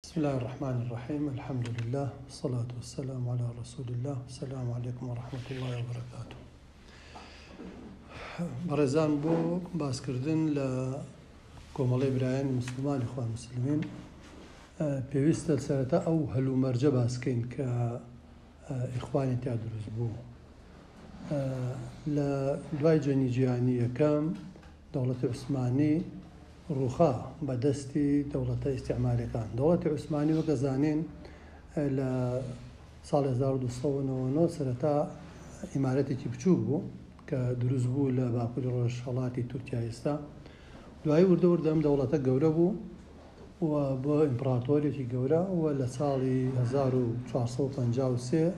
بسم اللە الرحمن الرحیم الحمد للە والصلاة والسلام علی رسول اللە السلام علیکم ورحمة اللە وبرکاته. بەڕێزان بۆ باسکردن لە کۆمەڵەی برایانی مسلمانی خوان مسلمین پێویستە سەرەتا ئەو هەلومەرجە باسکەین کە ئیخوانی تیا دروست بوو لە دوای جەنگی جیهانی یەکەم دەوڵەتی عوسمانی ڕووخا بە دەستی دەوڵەتە ئیستیعماریەکان. دەوڵەتی عوسمانی وەک ئەزانین لە ساڵی 1299 سەرەتا ئیمارەتێکی بچووک بوو کە دروست بوو لە باکووری ڕۆژهەڵاتی تورکیا ئێستا. دوایی وردە وردە ئەم دەوڵەتە گەورە بوو و بۆ ئیمپڕاتۆرێکی گەورە و لە ساڵی 1453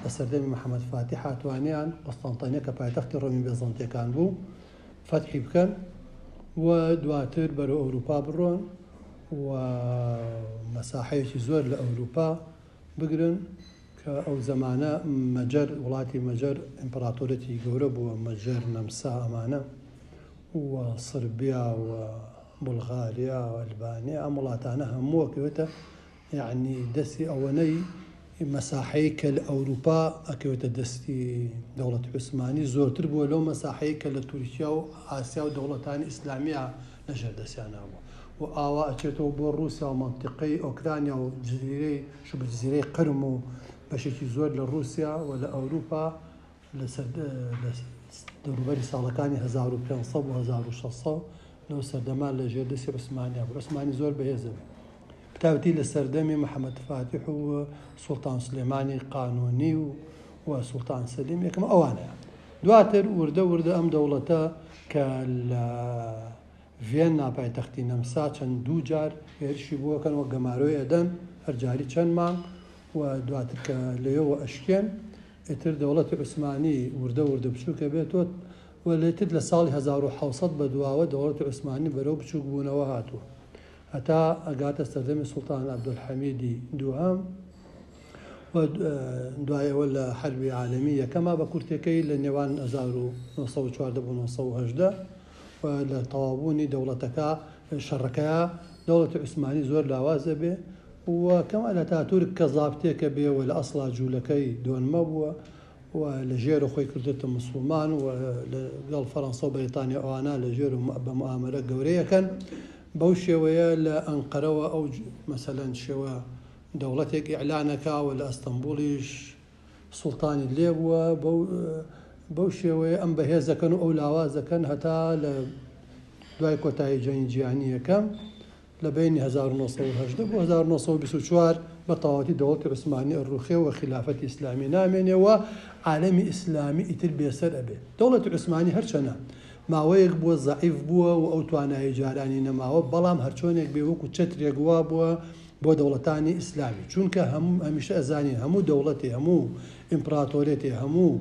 لە سەردەمی محەمەد فاتیح توانیان قوستەنتەنیە کە پایتەختی ڕۆمی بێزەنتیەکان بوو فەتحی بکەن و دواتر بەرەو ئەوروپا بڕۆن و مەساحەیەکی زۆر لە ئەوروپا بگرن کە ئەو زەمانە مەجەر وڵاتی مەجەر ئیمپراتۆرەتی گەورە بووە مەجەر نەمسا ئەمانە و سربیا و بولغاریا و ئەلبانیا ئەم وڵاتانە هەموو ئەکەوێتە یەعنی دەستی ئەوەنەی مەساحەی کە لە ئەوروپا ئەکەوێتە دەستی دەوڵەتی عوسمانی زۆرتر بووە لەو مەساحەی کە لە تورکیا و ئاسیا و دەوڵەتانی ئیسلامیا لەژێر دەستیانا بوو و ئاوا ئەچێتەوە بۆ ڕووسیا و مەنتیقەی ئۆکرانیا و جزیرەی شبه جزیرەی قرم و بەشێکی زۆر لە ڕووسیا و لە ئەوروپا لە دەوروبەری ساڵەکانی 1500 بۆ 1600 لەو سەردەمە لە ژێر دەستی عوسمانیا بوو. عوسمانی زۆر بەهێزە بوو. بتایبەتی لە سەردەمی محەمەد فاتیح و سوڵتان سلێمانی قانونی و و سوڵتان سەلیم یەکەم ئەوانە. دواتر وردە وردە ئەم دەوڵەتە کە لە ڤیەننا پایتەختی نەمسا چەند دوو جار هێرشی بۆکەن وەک گەمارۆی ئەدەن هەر جاری چەند مانگ و دواتر کە لەوێوە ئەشکێن ئیتر دەوڵەتی عوسمانی وردە وردە بچووک ئەبێتەوە و لێتر لە ساڵی 1700 بەدواوە دەوڵەتی عوسمانی بەرەو بچووک بوونەوە هاتووە هەتا ئەگاتە سەردەمی سوڵتان عەبدولحەمیدی دووهەم و دوای ئەوە لە حەربی عالەمی یەکەما بە کورتەکەی لە نێوان 1914 بۆ 1918 و لە تەواوبوونی دەوڵەتەکە شەڕەکەیا دەوڵەتی عوسمانی زۆر لاواز ئەبێ و کەمال ئەتاتورک کە زابتێکە بێ و لە ئەسڵا جوولەکەی دۆنمە بووە و لە ژێرە خۆی کردۆتە مسوڵمان و لە گەڵ فەرەنسا و بەریتانیا ئەوانە لە ژێر و بە موئامەرە گەورەیەکەن بەو شێوەیە لە ئەنقەرەوە ئەو مەسەلەن شێوە دەوڵەتێک ئیعلانەکا و لە ئەستەنبوڵیش سوڵتانی لێ بووە بەو بەو شێوەیە ئەم بەهێز دەکەن و ئەو لاواز دەکەن هەتا لە دوای کۆتایی جەنگی جیهانی یەکەم لە بەینی 1918 بۆ 1924 بە تەواوەتی دەوڵەتی عوسمانی ئەڕوخێ و خیلافەتی ئیسلامی نامێنێ و عالەمی ئیسلامی ئیتر بێسەر ئەبێ. دەوڵەتی عوسمانی هەرچەنە ماوەیەک بووە زەعیف بووە و ئەو توانایەی جارانی نەماوە بەڵام هەرچۆنێک بێ وەکو چەترێک وابووە بۆ دەوڵەتانی ئیسلامی چونکە هەمیشە ئەزانین هەموو دەوڵەتێ هەموو ئیمپراتۆرێتێ هەموو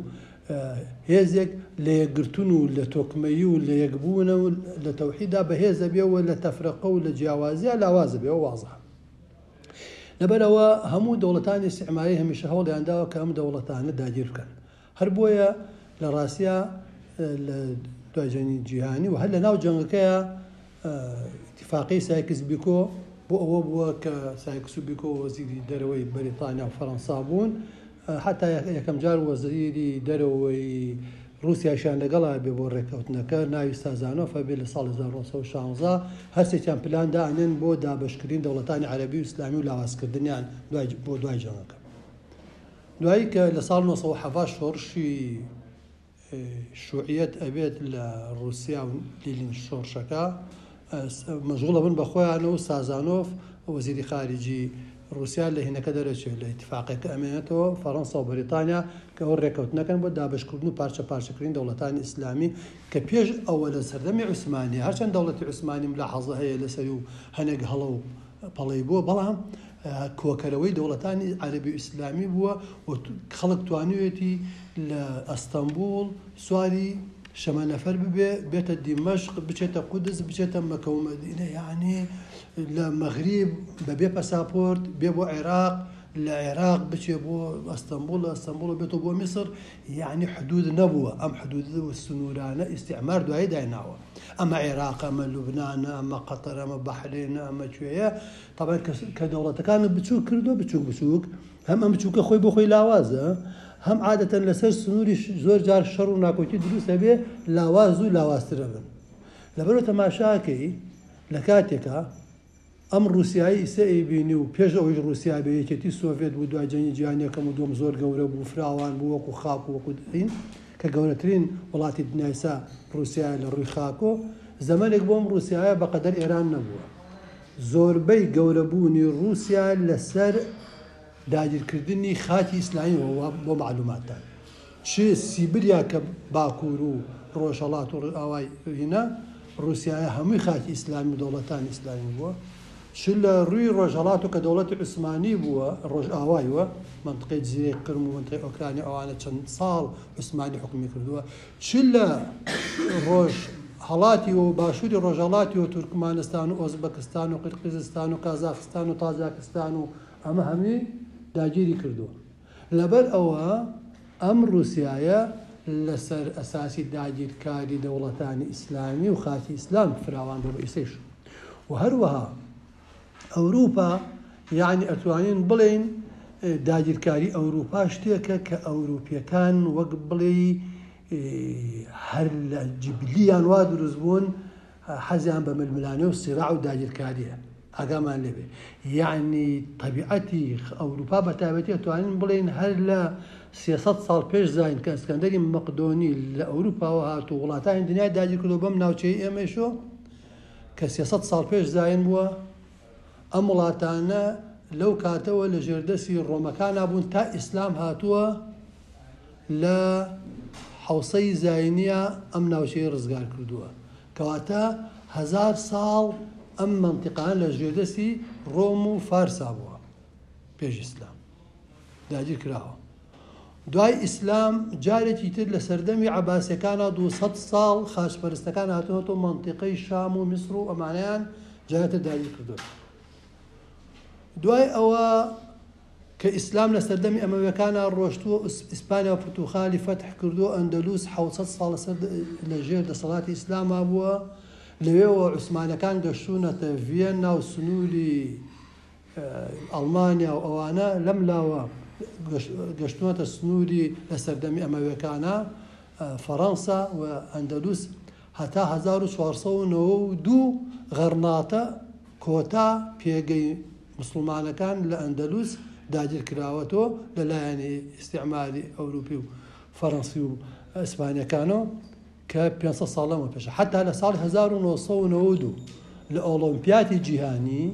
هێزێک لە یەکگرتن و لە تۆکمەیی و لە یەکبوونە و لە تەوحیدا بەهێز ئەبێ و لە تەفرەقە و لە جیاوازیا لاواز ئەبێ ئەوە وازحە. لەبەرئەوە هەموو دەوڵەتانی ئیستیعماری هەمیشە هەوڵیان داوە کە ئەم دەوڵەتانە داگیر بکەن. هەر بۆیە لە ڕاستیا لە دوای جەنگی جیهانی و هەر لە ناو جەنگەکەیا ئیتیفاقیەی سایکس بیکۆ بۆ ئەوە بووە کە سایکس و بیکۆ وەزیری دەرەوەی بەریتانیا و فەرەنسا بوون حتا یەکەم جار وەزیری دەرەوەی ڕووسیاشیان لەگەڵا بێ بۆ ڕێککەوتنەکە ناوی سازانۆف هەبێ لە ساڵی 1916 هەرسێکیان پلان دانێن بۆ دابەشکردنی دەوڵەتانی عەرەبی و ئیسلامی و لاوازکردنیان بۆ دوای جەنگەکە. دوایی کە لە ساڵ 1917 شۆڕشی شوعیەت ئەبێت لە ڕوسیا و لیلین شۆڕشەکە مەشغوڵ ئەبن بە خۆیانەوە و سازانۆف وەزیری خارجی ڕوسیا لە هینەکە دەرەچێت لە ئیتفاقەکە ئەمێنێتەوە فەڕەنسا و بەریتانیا کە ئەو ڕێکەوتنەکەن بۆ دابەشکردن و پارچە پارچەکردنی دەوڵەتانی ئیسلامی کە پێش ئەوە لە سەردەمی عوسمانی هەرچەند دەوڵەتی عوسمانی ملاحەزە هەیە لەسەری و هەنێک هەڵە و پەڵەی بووە بەڵام کۆکەرەوەی دەوڵەتانی عەرەبی و ئیسلامی بووە و خەڵک توانیوێتی لە ئەستەنبوڵ سواری شەمەنەفەر ببێ بێتە دیمەشق بچێتە قودس بچێتە مەکە و مەدینە یعنی لە مەغریب بەبێ پەساپۆرت بێ بۆ عێراق لە عێراق بچێ بۆ ئەستەنبوڵ، لە ئەستەنبوڵ بێتەوە بۆ میسر، یەعنی حدود نەبووە، ئەم حدود و سنوورانە ئیستیعمار دوایی دایناوە، ئەمە عێراقە، ئەمە لوبنانە، ئەمە قەتەرە، ئەمە بەحرێنە، ئەمە کوێیە، تەبعەن کە دەوڵەتەکانت بچووک کردووە بچووک بچووک، هەم ئەم بچووکە خۆی بۆ خۆی لاوازە، هەم عادەتەن لەسەر سنووریش زۆر جار شەڕ و ناکۆکی دروست ئەبێ، لاواز و لاوازتر ئەبن. لەبەرئەوە تەماشاکەی لە کاتێکا ئەم ڕووسیایەی ئیسە ئەیبینی و پێش ئەوەیش ڕووسیا بێ یەکێتی سۆڤێت بوو دوای جەنگی جیهانی یەکەم و دووەم زۆر گەورە بوو فراوان بوو وەکو خاک و وەکو دین کە گەورەترین وڵاتی دنیای ئیسا ڕووسیایە لە ڕووی خاکۆ زەمەنێک بۆ ئەم ڕووسیایە بەقەدەر ئێران نەبووە زۆربەی گەورەبوونی ڕووسیا لەسەر داگیرکردنی خاکی ئیسلامی بووە بۆ مەعلوماتتان چ سیبریا کە باکوور و ڕۆژهەڵات و ڕۆژئاوای هینا ڕووسیایە هەمووی خاکی ئیسلامی و دەوڵەتانی ئیسلامی بووە چ لە ڕووی ڕۆژهەڵات و کە دەوڵەتی عوسمانی بووە ڕۆژئاوای وە مەنتقەی جزیرەی قرم و مەنتقەی ئۆکرانیا ئەوانە چەند ساڵ عوسمانی حوکمی کردووە چ لە ڕۆژ هەڵاتی و باشووری ڕۆژهەڵاتی و تورکمانستان و ئۆزبەکستان و قیرقیزستان و کازاخستان و تاجاکستان و ئەمە هەمووی داگیری کردووە. لەبەر ئەوە ئەم ڕووسیایە لەسەر ئەساسی داگیرکاری دەوڵەتانی ئیسلامی و خاکی ئیسلام فراوان بوو بە ئیسەیش و هەروەها ئەوروپا یەعنی ئەتوانین بڵێین داگیرکاری ئەوروپا شتێکە کە ئەوروپیەکان وەک بڵێی هەر لە جبلیان وا دروست بوون حەزیان بە ململانێ و سیراع و داگیرکاریە ئاگامان لێ بێ یەعنی تەبیعەتی ئەوروپا بە تایبەتی ئەتوانین بڵێین هەر لە 300 ساڵ پێش زاین کە ئەسکەندەری مەقدۆنی لە ئەوروپاوە هات و وڵاتانی دنیای داگیر کردو بەم ناوچەی ئێمەیشۆ کە 300 ساڵ پێش زاین بووە ئەم وڵاتانە لەو کاتەوە لە ژێردەسی ڕۆمەکانا بوون تا ئیسلام هاتووە لە حەوسەی زاینیە ئەم ناوچەی ڕزگار کردووە کەواتە هەزار ساڵ ئەم مەنتیقانە لە ژێردەستی ڕۆم و فارسا بووە پێش ئیسلام داگیر کراوە دوای ئیسلام جارێکی تر لە سەردەمی عەباسیەکانا 200 ساڵ خاچپەرستەکان هاتوونەتەوە مەنتیقەی شام و میسر و ئەمانەیان جارێتر داگیر کردووە دوای ئەوە کە ئیسلام لە سەردەمی ئەمەویەکانا ڕۆشتووە ئیسپانیا و پرتوخالی فەتح کردووە ئەندەلوس 700 ساڵ لەسەر لە ژێر دەسەڵاتی ئیسلاما بووە لەوێوە عوسمانەکان گەشتوونەتە ڤیەننا و سنووری ئەڵمانیا و ئەوانە لەم لاوە گەشتوونەتە سنووری لە سەردەمی ئەمەویەکانا فەڕەنسا و ئەندەلوس هەتا 1492 غەرناتە کۆتا پێگەی موسڵمانەکان لە ئەندەلوس داگیر کراوەتەوە لە لایەنی ئیستیعماری ئەوروپی و فەرەنسی و ئیسپانیەکانەوە کە 500 ساڵ لەمەو پێشە حەتا لە ساڵی 1992 لە ئۆڵۆمپیاتی جیهانی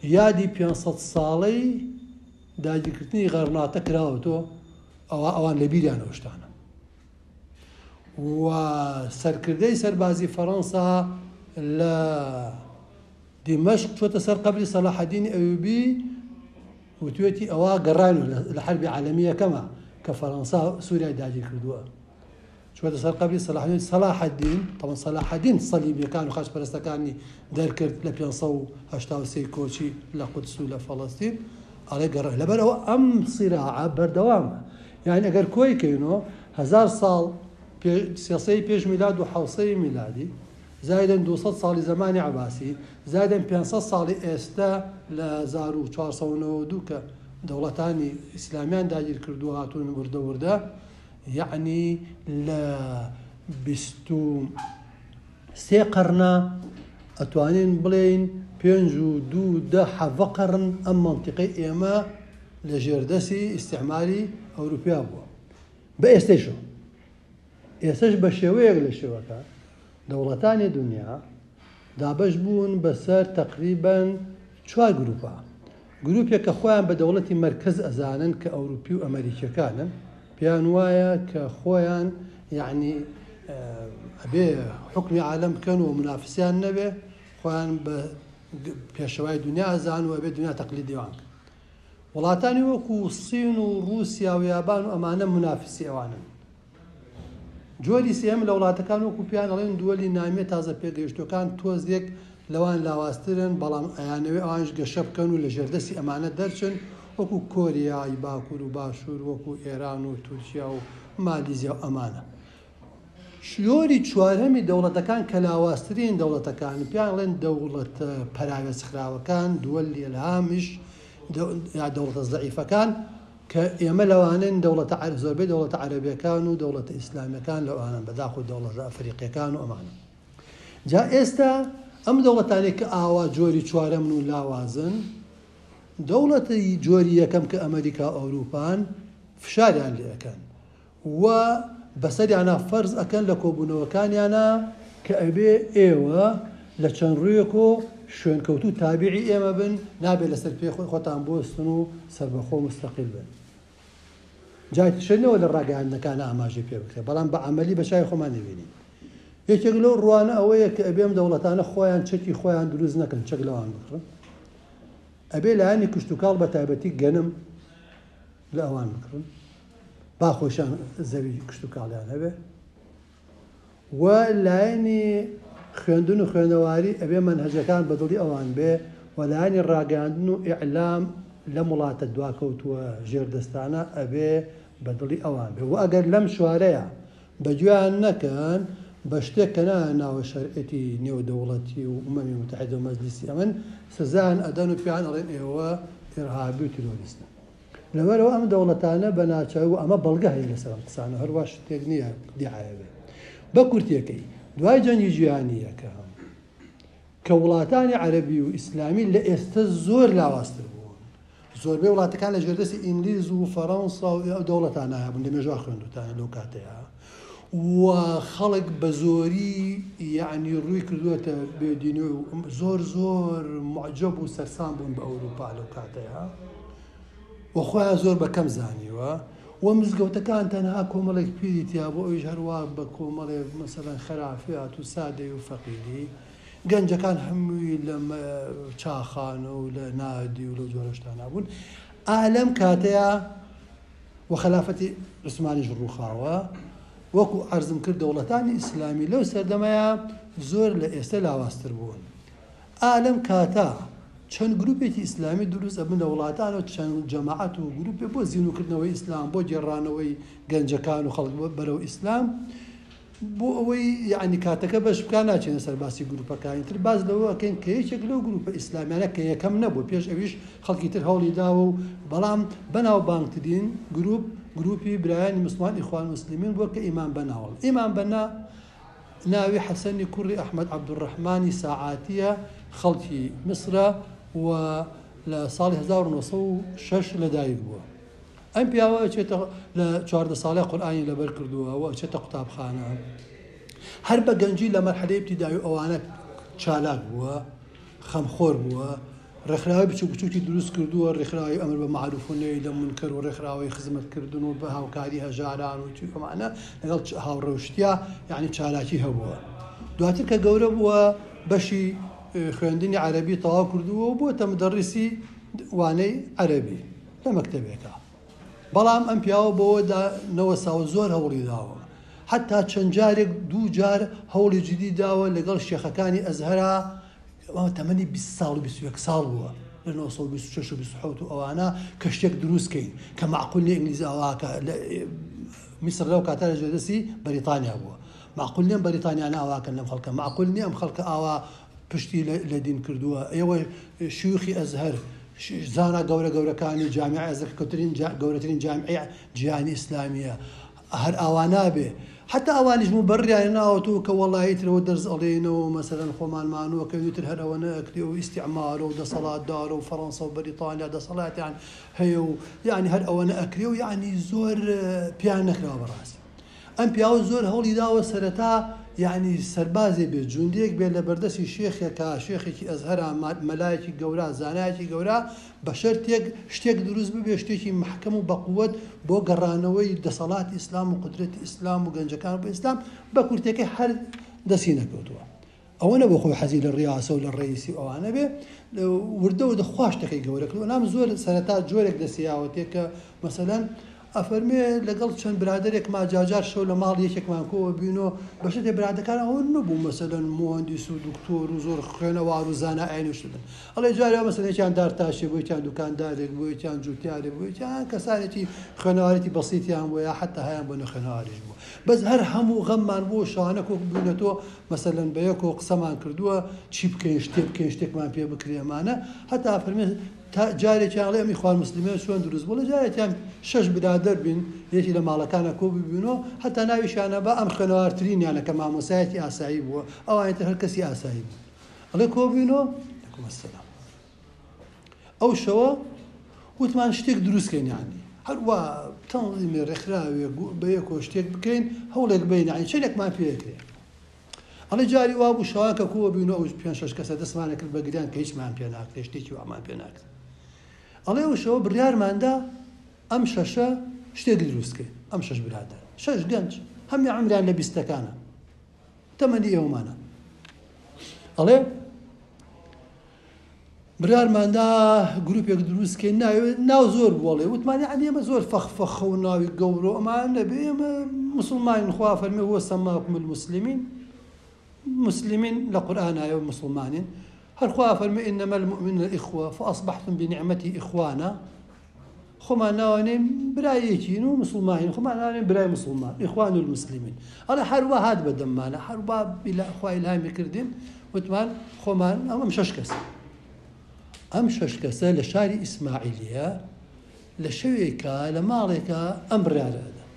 یادی 500 ساڵەی داگیرکردنی غەرناتە کراوەتەوە ئەوە ئەوان لەبیریان ئەو شتانە و سەرکردەی سەربازی فەڕەنسا لە دیمەشق چۆتە سەر قەبری سەلاحەدینی ئەیوبی وتوێتی ئەوە گەڕاین لە حربی عالەمی یەکەمە کە فەرەنسا سووریای داگیر کردووە چوەتە سەر قەبری سەلاحەدین سەلاحەدین تەبعەن سەلاحەدین سەلیبیەکان و خاچپەرستەکانی دەرکرد لە 583 کۆچی لە قودس و لە فەڵەستین ئەڵێ گەڕێ لەبەرئەوە ئەم سیراعە بەردەوامە یعنی ئەگەر کۆی کەینەوە هەزار ساڵ سێسەی پێش میلاد و حوسەی میلادی زایدن 200 ساڵی زەمانی عەباسی زایدن 500 ساڵی ئێستا لە 1492 کە دەوڵەتانی ئیسلامیان داگیر کردووە هاتوون وردە وردە یەعنی لە 23 قەرنا ئەتوانین بڵێین پێنج و دوو دە حەڤە قەرن ئەم مەنتیقەی ئێمە لە ژێردەسی ئیستعماری ئەوروپیا بووە بە ئێستەیشەوە ئێستەش بە شێوەیەک لە شێوەکان دەوڵەتانی دونیا دابەش بوون بەسەر تەقریبەن چوار گروپا، گروپێک کە خۆیان بە دەوڵەتی مەرکەز ئەزانن کە ئەوروپی و ئەمەریکیەکانن پێیان وایە کە خۆیان یەعنی ئەبێ حوکمی عالەم بکەن و مونافسیان نەبێ خۆیان بە پێشەوای دونیا ئەزانن و ئەبێ دونیا تەقلیدی ئەوان بکەن. وڵاتانی وەکو سین و ڕوسیا و یابان و ئەمانە مونافسی ئەوانن. جۆری سێیەم لە وڵاتەکان وەکو پێیان ئەڵێن دووەلی نامیە تازە پێگەیشتووەکان تۆزێک لەوان لاوازترن بەڵام ئەیانەوێ ئەوانیش گەشە بکەن و لە ژێردەستی ئەمانە دەرچن وەکو کۆریای باکور و باشور وەکو ئێران و تورکیا و مالیزیا و ئەمانە. جۆری چوارەمی دەوڵەتەکان کە لاوازترین دەوڵەتەکانن پێیان ئەڵێن دەوڵەتە پەراوێزخراوەکان، دول الهامش، یا دەوڵەتە زەعیفەکان کە ئێمە لەوانەین دەوڵەتە زۆربەی دەوڵەتە عەرەبیەکان و دەوڵەتە ئیسلامیەکان لەوانەن بەداخەوە دەوڵەتە ئەفریقیەکان و ئەمانە. جا ئێستا ئەم دەوڵەتانەی کە ئاوا جۆری چوارەمن و لاوازن، دەوڵەتی جۆری یەکەم کە ئەمەریکا و ئەوروپان فشاریان لێ ئەکەن و بەسەریانا فەرز ئەکەن لە کۆبوونەوەکانیانا کە ئەبێ ئێوە لە چەند ڕوویەکۆ شوێنکەوتوو تابیعی ئێمە بن، نابێ لەسەر پێی خۆتان بوەستن و سەربەخۆ و موستەقیل بن. جا ئیتر نەوە لە ڕاگەیاندنەکانا ئاماژەی پێ بکرێ، بەڵام بە عەمەلی بە چاوی خۆمان ئەبینین. یەکێک لەو ڕووانە ئەوەیە کە ئەبێ ئەم دەوڵەتانە خۆیان چەکی خۆیان دروست نەکەن، چەک لەوان بکڕن. ئەبێ لایەنی کشتوکاڵ بە تایبەتی گەنم لە ئەوان بکڕن، با خۆشیان زەوی کشتوکاڵیان هەبێ. و لایەنی خوێندن و خوێنەواری ئەبێ مەنهەجەکان بە دڵی ئەوان بێ و لایەنی ڕاگەیاندن و ئیعلام لەم وڵاتە دواکەوتووە ژێردەستانە ئەبێ بە دڵی ئەوان بێ و ئەگەر لەم چوارەیا بە گوێیان نەکەن بە شتێک کە نایە ناوە شەرعیەتی نێودەوڵەتی و ئومەمی موتەحیدە و مەجلیسی ئەمن سزایان ئەدەن و پێیان ئەڵێن ئێوە ئیرهابی و تیرۆریستن. لەبەرئەوە ئەم دەوڵەتانە بە ناچاری و ئەمە بەڵگە هەیە لەسەر ئەم قسانە هەروا شتێک نییە دیعایە بێ. بە کورتیەکەی دوای جەنگی جیهانی یەکەم کە وڵاتانی عەرەبی و ئیسلامی لە ئێستە زۆر لاوازتر بوون زۆربەی وڵاتەکان لە ژێردەستی ئینگلیز و فەرەنسا و ئەو دەوڵەتانە هەبوون لە مێژوە خوێندوتانە لەو کاتەیە و خەڵک بە زۆری یعنی ڕووی کردووەتە بێدینی و زۆر زۆر معجب و سەرسام بوون بە ئەوروپا لەو کاتەیە و خۆیان زۆر بە کەم زانیوە و مزگەوتەکان تەنها کۆمەڵێک پیری تیا بوو ئەویش هەروا بە کۆمەڵێک مەسەلەن خەرافیات و سادەی و فەقیری گەنجەکان هەمووی لە چاخانە و لە نادی و لەو جۆرە شتانە بوون ئا لەم کاتەیە و خەلافەتی عوسمانیش ڕووخاوە وەکو عەرزم کرد دەوڵەتانی ئیسلامی لەو سەردەمەیە زۆر لە ئێستە لاوازتر بوون ئا لەم کاتە چەند گروپێکی ئیسلامی دروست ئەبن لە وڵاتان و چەند جەماعەت و گروپێ بۆ زینوکردنەوەی ئیسلام بۆ گێڕانەوەی گەنجەکان و خەڵک بەرەو ئیسلام بۆ ئەوەی یەعنی کاتەکە بەش بکا ناچینە سەر باسی گروپەکانی تر باس لەوە ئەکەین کە یەکێک لەو گروپە ئیسلامیانە کە یەکەم نەبوو پێش ئەویش خەڵکی تر هەوڵی داوە و بەڵام بەناوبانگترین گروپ گروپی برایانی مسلمان ئیخوان موسلمین بووە کە ئیمام بەناوڵ ئیمام بەنا ناوی حەسەنی کوڕی ئەحمەد عەبدولڕەحمانی ساعاتییە، خەڵکی میسرە و لە ساڵی 1906 لەدایک بووە. ئەم پیاوە ئەچێتە لە 14 ساڵی قورئانی لەبەر کردووە و ئەچێتە قوتابخانە. هەر بە گەنجی لە مەرحەلەی ئیبتیدایی و ئەوانە چالاک بووە، خەمخۆر بووە، ڕێکخراوی بچوک بچوکی دروست کردووە، ڕێکخراوی ئەمر بە مەعروف و نەهی لە مونکەر و ڕێکخراوی خزمەت کردن و بە هاوکاری هەژاران و چی ئەمانە لەگەڵ هاوڕەوشتیا یعنی چالاکی هەبووە. دواتر کە گەورە بووە بەشی خوێندنی عەرەبی تەواو کردووە و بۆتە مدەڕیسی وانەی عەرەبی لە مەکتەبێکا. بەڵام ئەم پیاوە بەوەدا نەوەستاوە زۆر هەوڵی داوە حەتا چەند جارێک دوو جار هەوڵی جدی داوە لەگەڵ شێخەکانی ئەزهەرا ئەوە تەمەنی 20 ساڵ و 21 ساڵ بووە لە 926 و 27 و ئەوانە کە شتێک دروست کەین کە معقول نیە ئینگلیز ئاواکە لە میسر لەو کاتە لە ژێردەستی بەریتانیا بووە معقول نیە بەریتانیانە ئاواکەن لەم خەڵکە معقول نیە ئەم خەڵکە ئاوا پشتی لە دین کردووە ئێوە شیوخی ئەزهەر زانا گەورە گەورەکانی جامیعە ئەزهەر کە گەورەترین جامیعەی جیهانی ئیسلامیە هەر ئاوا نابێ حتا ئەوانیش مبەڕیان ناوەتەوە کە وەڵایی ترەوە دەرس ئەڵێنەوە مەسەلەن خۆمان مانووەکەین و تر هەر ئەوە نەئەکرێ و ئیستیعمارە و دەسەڵاتدارە و فەڕەنسا و بەریتانیا دەسەڵاتیان هەیە و یعنی هەر ئەوە نەئەکرێ و یعنی زۆر پێیان نەکراوە بەڕاستی ئەم پیاوە زۆر هەوڵی داوە سەرەتا یەعنی سەربازێ بێ جوندیەک بێ لە بەردەستی شێخێکا شێخێکی ئەزهەرا مەلایەکی گەورا زانایەکی گەورا بە شەرتێک شتێک دروست ببێ شتێکی مەحکەم و بەقوەت بۆ گەڕانەوەی دەسەڵاتی ئیسلام و قودرەتی ئیسلام و گەنجەکان بۆ ئیسلام بە کورتەکەی هەر دەستی نەکەوتووە. ئەوە نەبوو خۆی حەزی لە ڕیاسە و لە ڕەئیسی و ئەوانە بێ وردە وردە خوا شتەکەی گەورە کردووە نام زۆر سەرەتا جۆرێک دەستی یاوەتێ کە مەسەلەن ئەفەرموێ لەگەڵ چەند برادەرێکما جاجار شەو لە ماڵی یەکێکمان کۆوە بینۆ بەشێ برادەکان ئەوە نەبوو مەسەلەن موهەندیس و دکتۆر و زۆر خوێنەوار و زانا ئاینی و شتن ئەڵێ جارێ مەسەلەن یەکیان دارتاشێ بوو یەکیان دوکاندارێک بوو یەکیان جوتیارێک بوو یەکیان کەسانێکی خوێنەوارێکی بەسیتیان بوو یا حەتا هەیان بۆ نەخوێنەواریش بوو بەس هەر هەموو غەممان بوو شەوانە کۆک بووینەتۆ مەسەلەن بەیەکۆ قسەمان کردووە چی بکەین شتێ بکەین شتێکمان پێ بکرێ ئەمانە هەتا فەرمێ تا جارێکیان ئەڵێ ئەم ئیخوان موسلمین چۆن دروست بوو؟ ئەڵێ جارێکیان شەش برادەر بووین یەکی لە ماڵەکانا کۆ ببووینەوە هەتا ناویشیانە با ئەم خوێنەوارترینیانە کە مامۆستایەکی ئاسایی بووە ئەوانی تر هەر کەسی ئاسایی بوون ئەڵێ کۆ بووینەوە علیکم السلام ئەو شەوە وتمان شتێک دروست کەین یعنی هەروە تەنظیمی ڕێکخراوێک بەیەکەوە شتێک بکەین هەوڵێک بین یعنی چەندێکمان پێ کرێ ئەڵێ جاری وا بوو شەوان کە کۆ بووین و ئەو پێنج شەش کەسە دەستمان ئەکرد بە گریان کە هیچمان پێ ناکرێ شتێکی وامان پێ ناکرێ. ئەڵێ ئەو شەوە بڕیارمان دا ئەم شەشە شتێک دروست کەین، ئەم شەش برادەرە، شەش گەنج هەمی عەمریان لە بیستەکانە، تەمەنی ئێوەمانە. ئەڵێ بڕیارمان دا گروپێک دروست کەین ناوێ ناو زۆر بوو ئەڵێ وتمان یعنی ئێمە زۆر فەخ فەخە و ناوی گەورە و ئەمانە نەبێ ئێمە موسڵمانین خوا فەرمی هو سماکم المسلمین مسلمین لە قورئان هەیە و مسلمانین هەر خوا فەرمی انما المؤمنون اخوة فاصبحتم بنعمته اخوانا خۆمان ناوانێن برای یەکین و مسلمانین خۆمان ناوانێن برای مسلمان اخوان المسلمین ئەڵێ هەروا هات بە دەممانە هەروا خوا ئیلهامی کردین وتمان خۆمان ئەم ئەم شەش کەسە ئەم شەش کەسە لە شاری ئیسماعیلیە لە شەوێکا لە ماڵێکا ئەم بڕیارە ئەدەن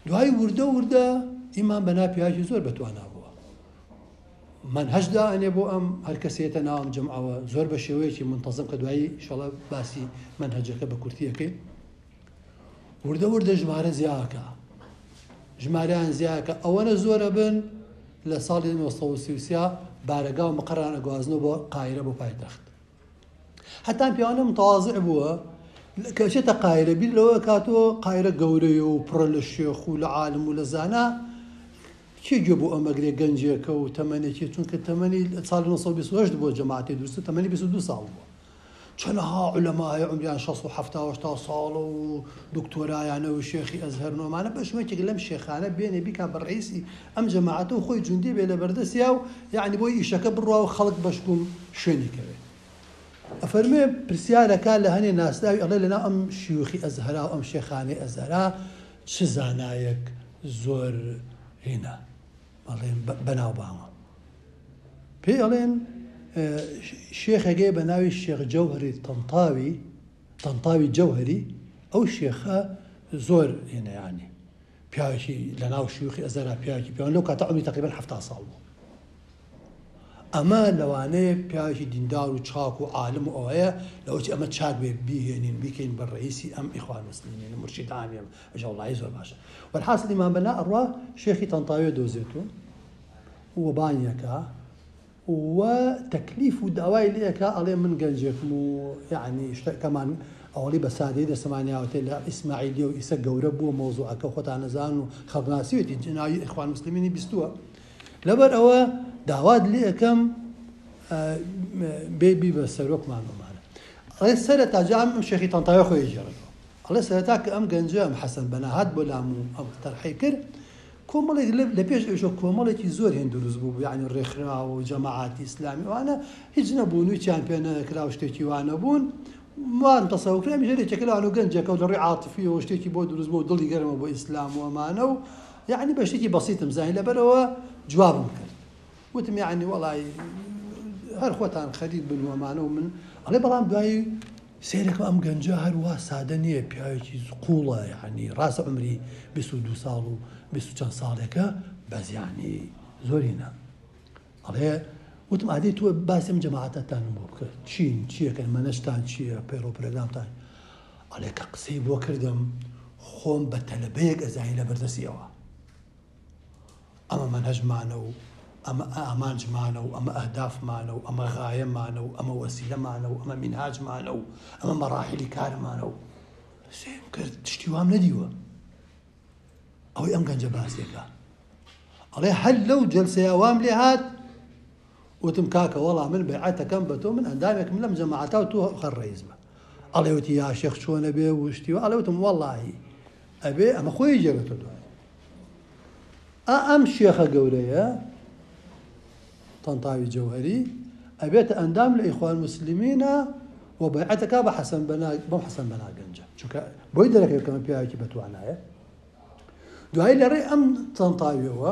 دوای وردە وردە ئیمان بەنا پیاوێکی زۆر بەتوانا بووە مەنهەج دائەنێ بۆ ئەم هەر کەسێ یەتە ناو ئەم جەمعەوە زۆر بە شێوەیەکی مونتەزەم کە دوایی ئیشەڵا باسی مەنهەجەکە بە کورتی ئەکەین وردە وردە ژمارە زیاکە ژمارەیان زیاکە ئەوەنە زۆرە بن لە ساڵی 1933 بارەگا و مقەڕان ئەگوازنەوە بۆ قایرە بۆ پایتەخت هەتا پیاوانە متواضع بووە کە ئەچێتە قایرە بیر لەوە کاتۆ قایرە گەورەیە و پڕە لە شێخ و لە عالم و لە زانا کێ گوێ بۆ ئەمەگرێ گەنجێکە و تەمەنێکی چونکە تەمەنی ساڵی 1928 بووە جەماعەتی دروستە تەمەنی 22 ساڵ بووە چەنەها عولەما هەیە عومریان شەست و حەفتا و هەشتا ساڵە و دکتۆرایانە و شێخی ئەزهەرن و ئەمانە بەش یەکێک لەم شێخانە بێنێ بیکا بە ڕەئیسی ئەم جەماعەتە و خۆی جوندی بێ لە بەردەستیا و یەعنی بۆی ئیشەکە بڕوا و خەڵک بەشکوم شوێنی کەوێ. ئەفەرموێ پرسیارەکا لە هەنێ ناسراوی ئەڵێ لەناو ئەم شیوخی ئەزهەرا و ئەم شێخانەی ئەزهەرا چ زانایەک زۆر هینە ئەڵێن بەناوبانگە پێی ئەڵێن شێخێک هەیە بە ناوی شێخ جەوهەری تەنتاوی تەنتاوی جەوهەری ئەو شێخە زۆر هێنە یانی پیاوێکی لە ناو شیوخی ئەزەرا پیاوێکی پیاوان لەو کاتە عمری تقریبا 70 ساڵ بوو ئەمە لەوانەیە پیاوێکی دیندار و چاک و عالم و ئەوەیە لەوەی ئەمە چاک بێ بیهێنین بیکەین بە ڕئیسی ئەم ئیخوان مسلمین مرشید عامی ئەم ئەجا وەڵاهی زۆر باشە وەلحاسڵ ئیمام بەنا ئەڕوا شێخی تەنتاوێ دۆزێتۆ و بانگیەکا و تەکلیف و داوای لێ ئەکا ئەڵێ من گەنجێکم و یەعنی شتەکەمان ئەوەڵی بە سادەیی دەستمان یاوەتێ لە ئیسماعیلیە و ئیسە گەورە بووە مەوزوعەکە خۆتان ئەزانن و خەڵک ناسیوێتی ناوی ئیخوان موسلمینی بیستووە لەبەر ئەوە داوات لێ ئەکەم بێ بی بە سەرۆکمان ئەمانە ئەڵێ سەرەتا جا ئەم شێخی تەنتاوی خۆی ئەگێڕێتەوە ئەڵێ سەرەتا کە ئەم گەنجە ئەم حەسەن بەنا هات بۆ لام و ئەم تەرحەی کرد کۆمەڵێک لە پێش ئەویشەوە کۆمەڵێکی زۆر هێند دروست بوو یعنی ڕێکخراوە و جەماعاتی ئیسلامی ئەوانە هیچ نەبوون و هیچیان پێ نەکرا و شتێکی وا نەبوون وان تەسەور کرا ئەمیش هەر یەکێکە لەوان و گەنجێکە و لە ڕووی عاتفیەوە شتێکی بۆ دروست بوو و دڵی گەرمە بۆ ئیسلام و ئەمانە و یعنی بە شتێکی بەسیتم زانی لەبەرەوە جوابم کرد وتم یەعنی وەڵای هەر خۆتان خەریک بن و ئەمانە و من ئەڵێ بەڵام دوایی سەیرەکەم ئەم گەنجە هەر وا سادە نییە پیاوێکی قوڵە یەعنی ڕاستە عومری 22 ساڵ و 20 و چەند ساڵێکە بەس یەعنی زۆری نا ئەڵێ وتم ئادەی تۆ باسی ئەم جەماعەتەتانم بۆ بکە چین چیەکەن مەنەشتان چییە پەیڕەو پرۆگرامتان ئەڵێ کە قسەی بۆ کردم خۆم بە تەلەبەیەک ئەزانی لە بەردەستی ئەوە ئەمە مەنهەجمانە و ئەمە ئامانجمانە و ئەمە ئەهدافمانە و ئەمە غایەمانە و ئەمە وەسیلەمانە و ئەمە مینهاجمانە و ئەمە مەڕاحیلی کارمانە و سەیرم کرد شتی وام نەدیوە ئەوەی ئەم گەنجە باسێکە ئەڵێ هەر لەو جەلسەیە وام لێ هات وتم کاکە وەڵا من بەیعەتەکەم بە تۆ من ئەندامێکم لەم جەماعەتە و تۆ خەر ڕەئیس بە. ئەڵێ وتی یا شێخ چۆنە بێ وشتی و ئەڵێ وتم وەڵاهی ئەبێ ئەمە خۆی جێگەتە دوای ئا ئەم شێخە گەورەیە تەنتاوی جەوهەری ئەبێتە ئەندام لە ئیخوان موسلمینە و بەیعەتەکا بە حەسەن بەنا بەم حەسەن بەنا گەنجە چونکە بۆی دەرەکەوێت کە ئەمە پیاوێکی بەتوانایە دوایی لە ڕێی ئەم تەنتاویەوە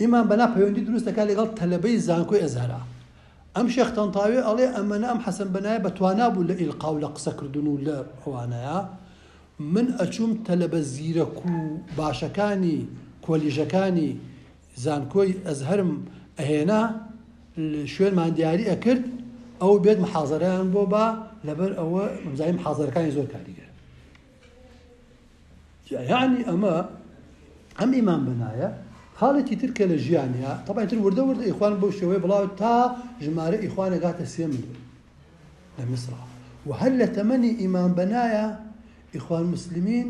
ئیمان بەنا پەیوەندی دروست دەکات لەگەڵ تەلەبەی زانکۆی ئەزهەرا ئەم شێخ تەنتاوی ئەڵێ ئەمەنە ئەم حەسەن بەنایە بەتوانا بوو لە ئیلقا و لە قسەکردن و لە ئەوانەیە من ئەچووم تەلەبە زیرەک و باشەکانی کۆلیژەکانی زانکۆی ئەزهەرم ئەهێنا شوێنمان دیاری ئەکرد ئەو بێت محازەرەیان بۆ با لەبەر ئەوە مزای محازەرەکانی زۆر کاریگەر یعنی ئەمە ئەم ئیمان بەنایە خاڵێکی تر کە لە ژیانیا طبعا تر وردە وردە ئیخوان بەو شێوەیە بڵاو تا ژمارە ئیخوان ئەگاتە سێ ملیۆن لە میسرا و هەر لە تەمەنی ئیمام بەنایە ئیخوان موسلمین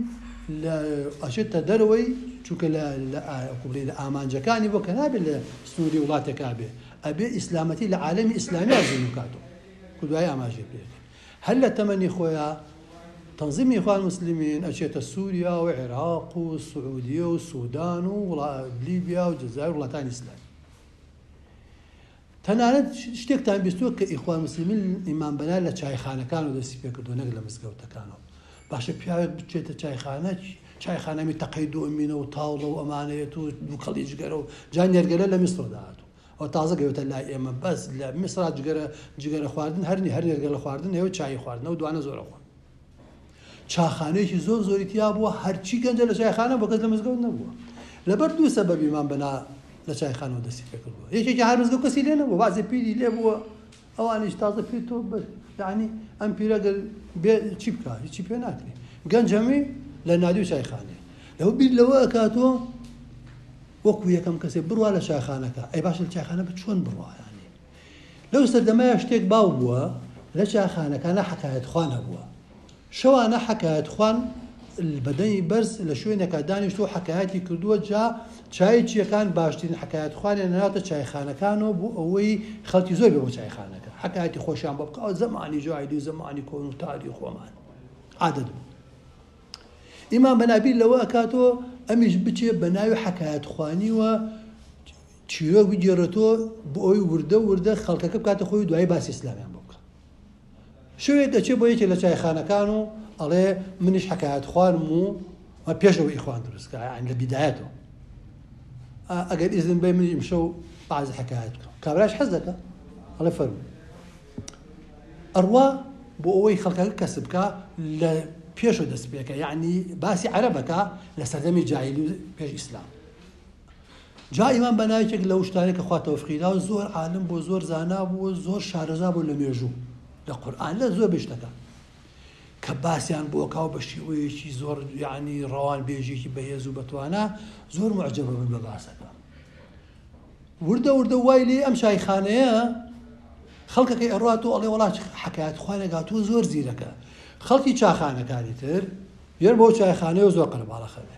لە ئەچێتە دەرەوەی چونکە لە لە کوبڵێ لە ئامانجەکانی بۆ کە نابێت لە سنووری وڵاتێکا بێ ئەبێ ئیسلامەتی لە عالەمی ئیسلامییا زیندوو کاتەوە کو دوای ئاماژەی پێ هەر لە تەمەنی خۆیا تەنزیمی ئیخوان موسلمین ئەچێتە سووریا و عێراق و سعودیە و سودان و لیبیا و جەزائیر وڵاتانی ئیسلامی تەنانەت شتێکتان بیستووە کە ئیخوان موسلمین ئیمام بەنا لە چایخانەکانەوە دەستی پێکردووە نەک لە مزگەوتەکانەوە. باشە پیاوێک بچێتە چایخانە چایخانەمی تەقەی دۆمینە و تاوڵە و ئەمانەیەت و دووکەڵی جگەرە و جا نێرگەلە لە میسرەوە داهاتوو ئەوە تازە گەوتە لای ئێمە بەس لە میسرا جگەرە جگەرە خواردن هەر نی هەر نێرگەلە خواردن هەیە و چایی خواردنەوە دوانە زۆرە خۆن. چاخانەیەکی زۆر زۆری تیا بووە هەرچی گەنجە لە چایخانە بۆ کەس لە مزگەوت نەبووە لەبەر دوو سەبەب ئیمام بەنا لە چایخانەوە دەستی پێکردووە یەکێکی هەر مزگەوت کەسی لێ نەبووە بەعزێ پیری لێ بووە ئەوانیش تازە پیر تۆ یعنی ئەم پیرە گەر بێ چی بکا هیچی پێ ناکرێ گەنج هەمووی لە نادی و چایخانەیە لەو بیر لەوە ئەکاتەوە وەکو یەکەم کەسێ بڕوا لە چایخانەکە ئەی باشە لە چایخانە بە چۆن بڕوا یعنی لەو سەردەمەیا شتێک باو بووە لە چاخانەکانا حەکایەتخوان هەبووە. شەوانە حەکایەتخوان بە دەنگی بەرز لە شوێنێکا دانیشتووە و حەکایەتی کردووە، جا چایچییەکان باشترین حەکایەتخوانیان هێناوەتە چایخانەکانەوە بۆ ئەوەی خەڵکی زۆر بێ بۆ چایخانەکە حەکایەتی خۆشیان بۆ بکا. زەمانی جاهیلی و زەمانی کۆن و تاریخ و ئەمانە عادەت بوو. ئیمام بەنا بیر لەوە ئەکاتەوە ئەمیش بچێ بە ناوی حەکایەتخوانیوە چیرۆک بگێڕێتەوە بۆ ئەوەی وردە وردە خەڵکەکە بکاتە خۆی و دوایی باسی ئیسلامیان بۆ بکا. شەوێک دەچێت بۆ یەکێک لە چایخانەکان و ئەڵێ منیش حەکایەت خوانم و پێش ئەوەی ئیخوان دروست کا یانی لە بیدایەتەوە ئەگەر ئیزن بەی منیش ئیمشەو بەعزی حەکایەت بکەم. کابراش حەز دەکا ئەڵێ فەرموو. ئەڕوا بۆ ئەوەی خەڵکەکە کەسب بکا لە پێشەوە دەست پێکە یعنی باسی عەرەبەکە لە سەردەمی جاهیلی و پێش ئیسلام. جا ئیمام بەنا یەکێک لەو شتانەی کە خوا تەوفیقی داوە زۆر عالم بووە زۆر زانا بووە زۆر شارەزا بووە لە مێژوو لە قورئان لە زۆر شتەکان کە باسیان بۆ کاو بە شێوەیەکی زۆر یعنی ڕەوان بێژێکی بەهێز و بەتوانا زۆر معجبە بن بە باسەکە وردە وردە وای لێ ئەم چایخانەیە خەڵکەکەی ئەڕات و ئەڵێ وڵات حکایەت خوانێک هاتووە زۆر زیرەکە خەڵکی چاخانەکانی تر یەر بۆ چایخانەیە زۆر قەرەباڵەخە بێ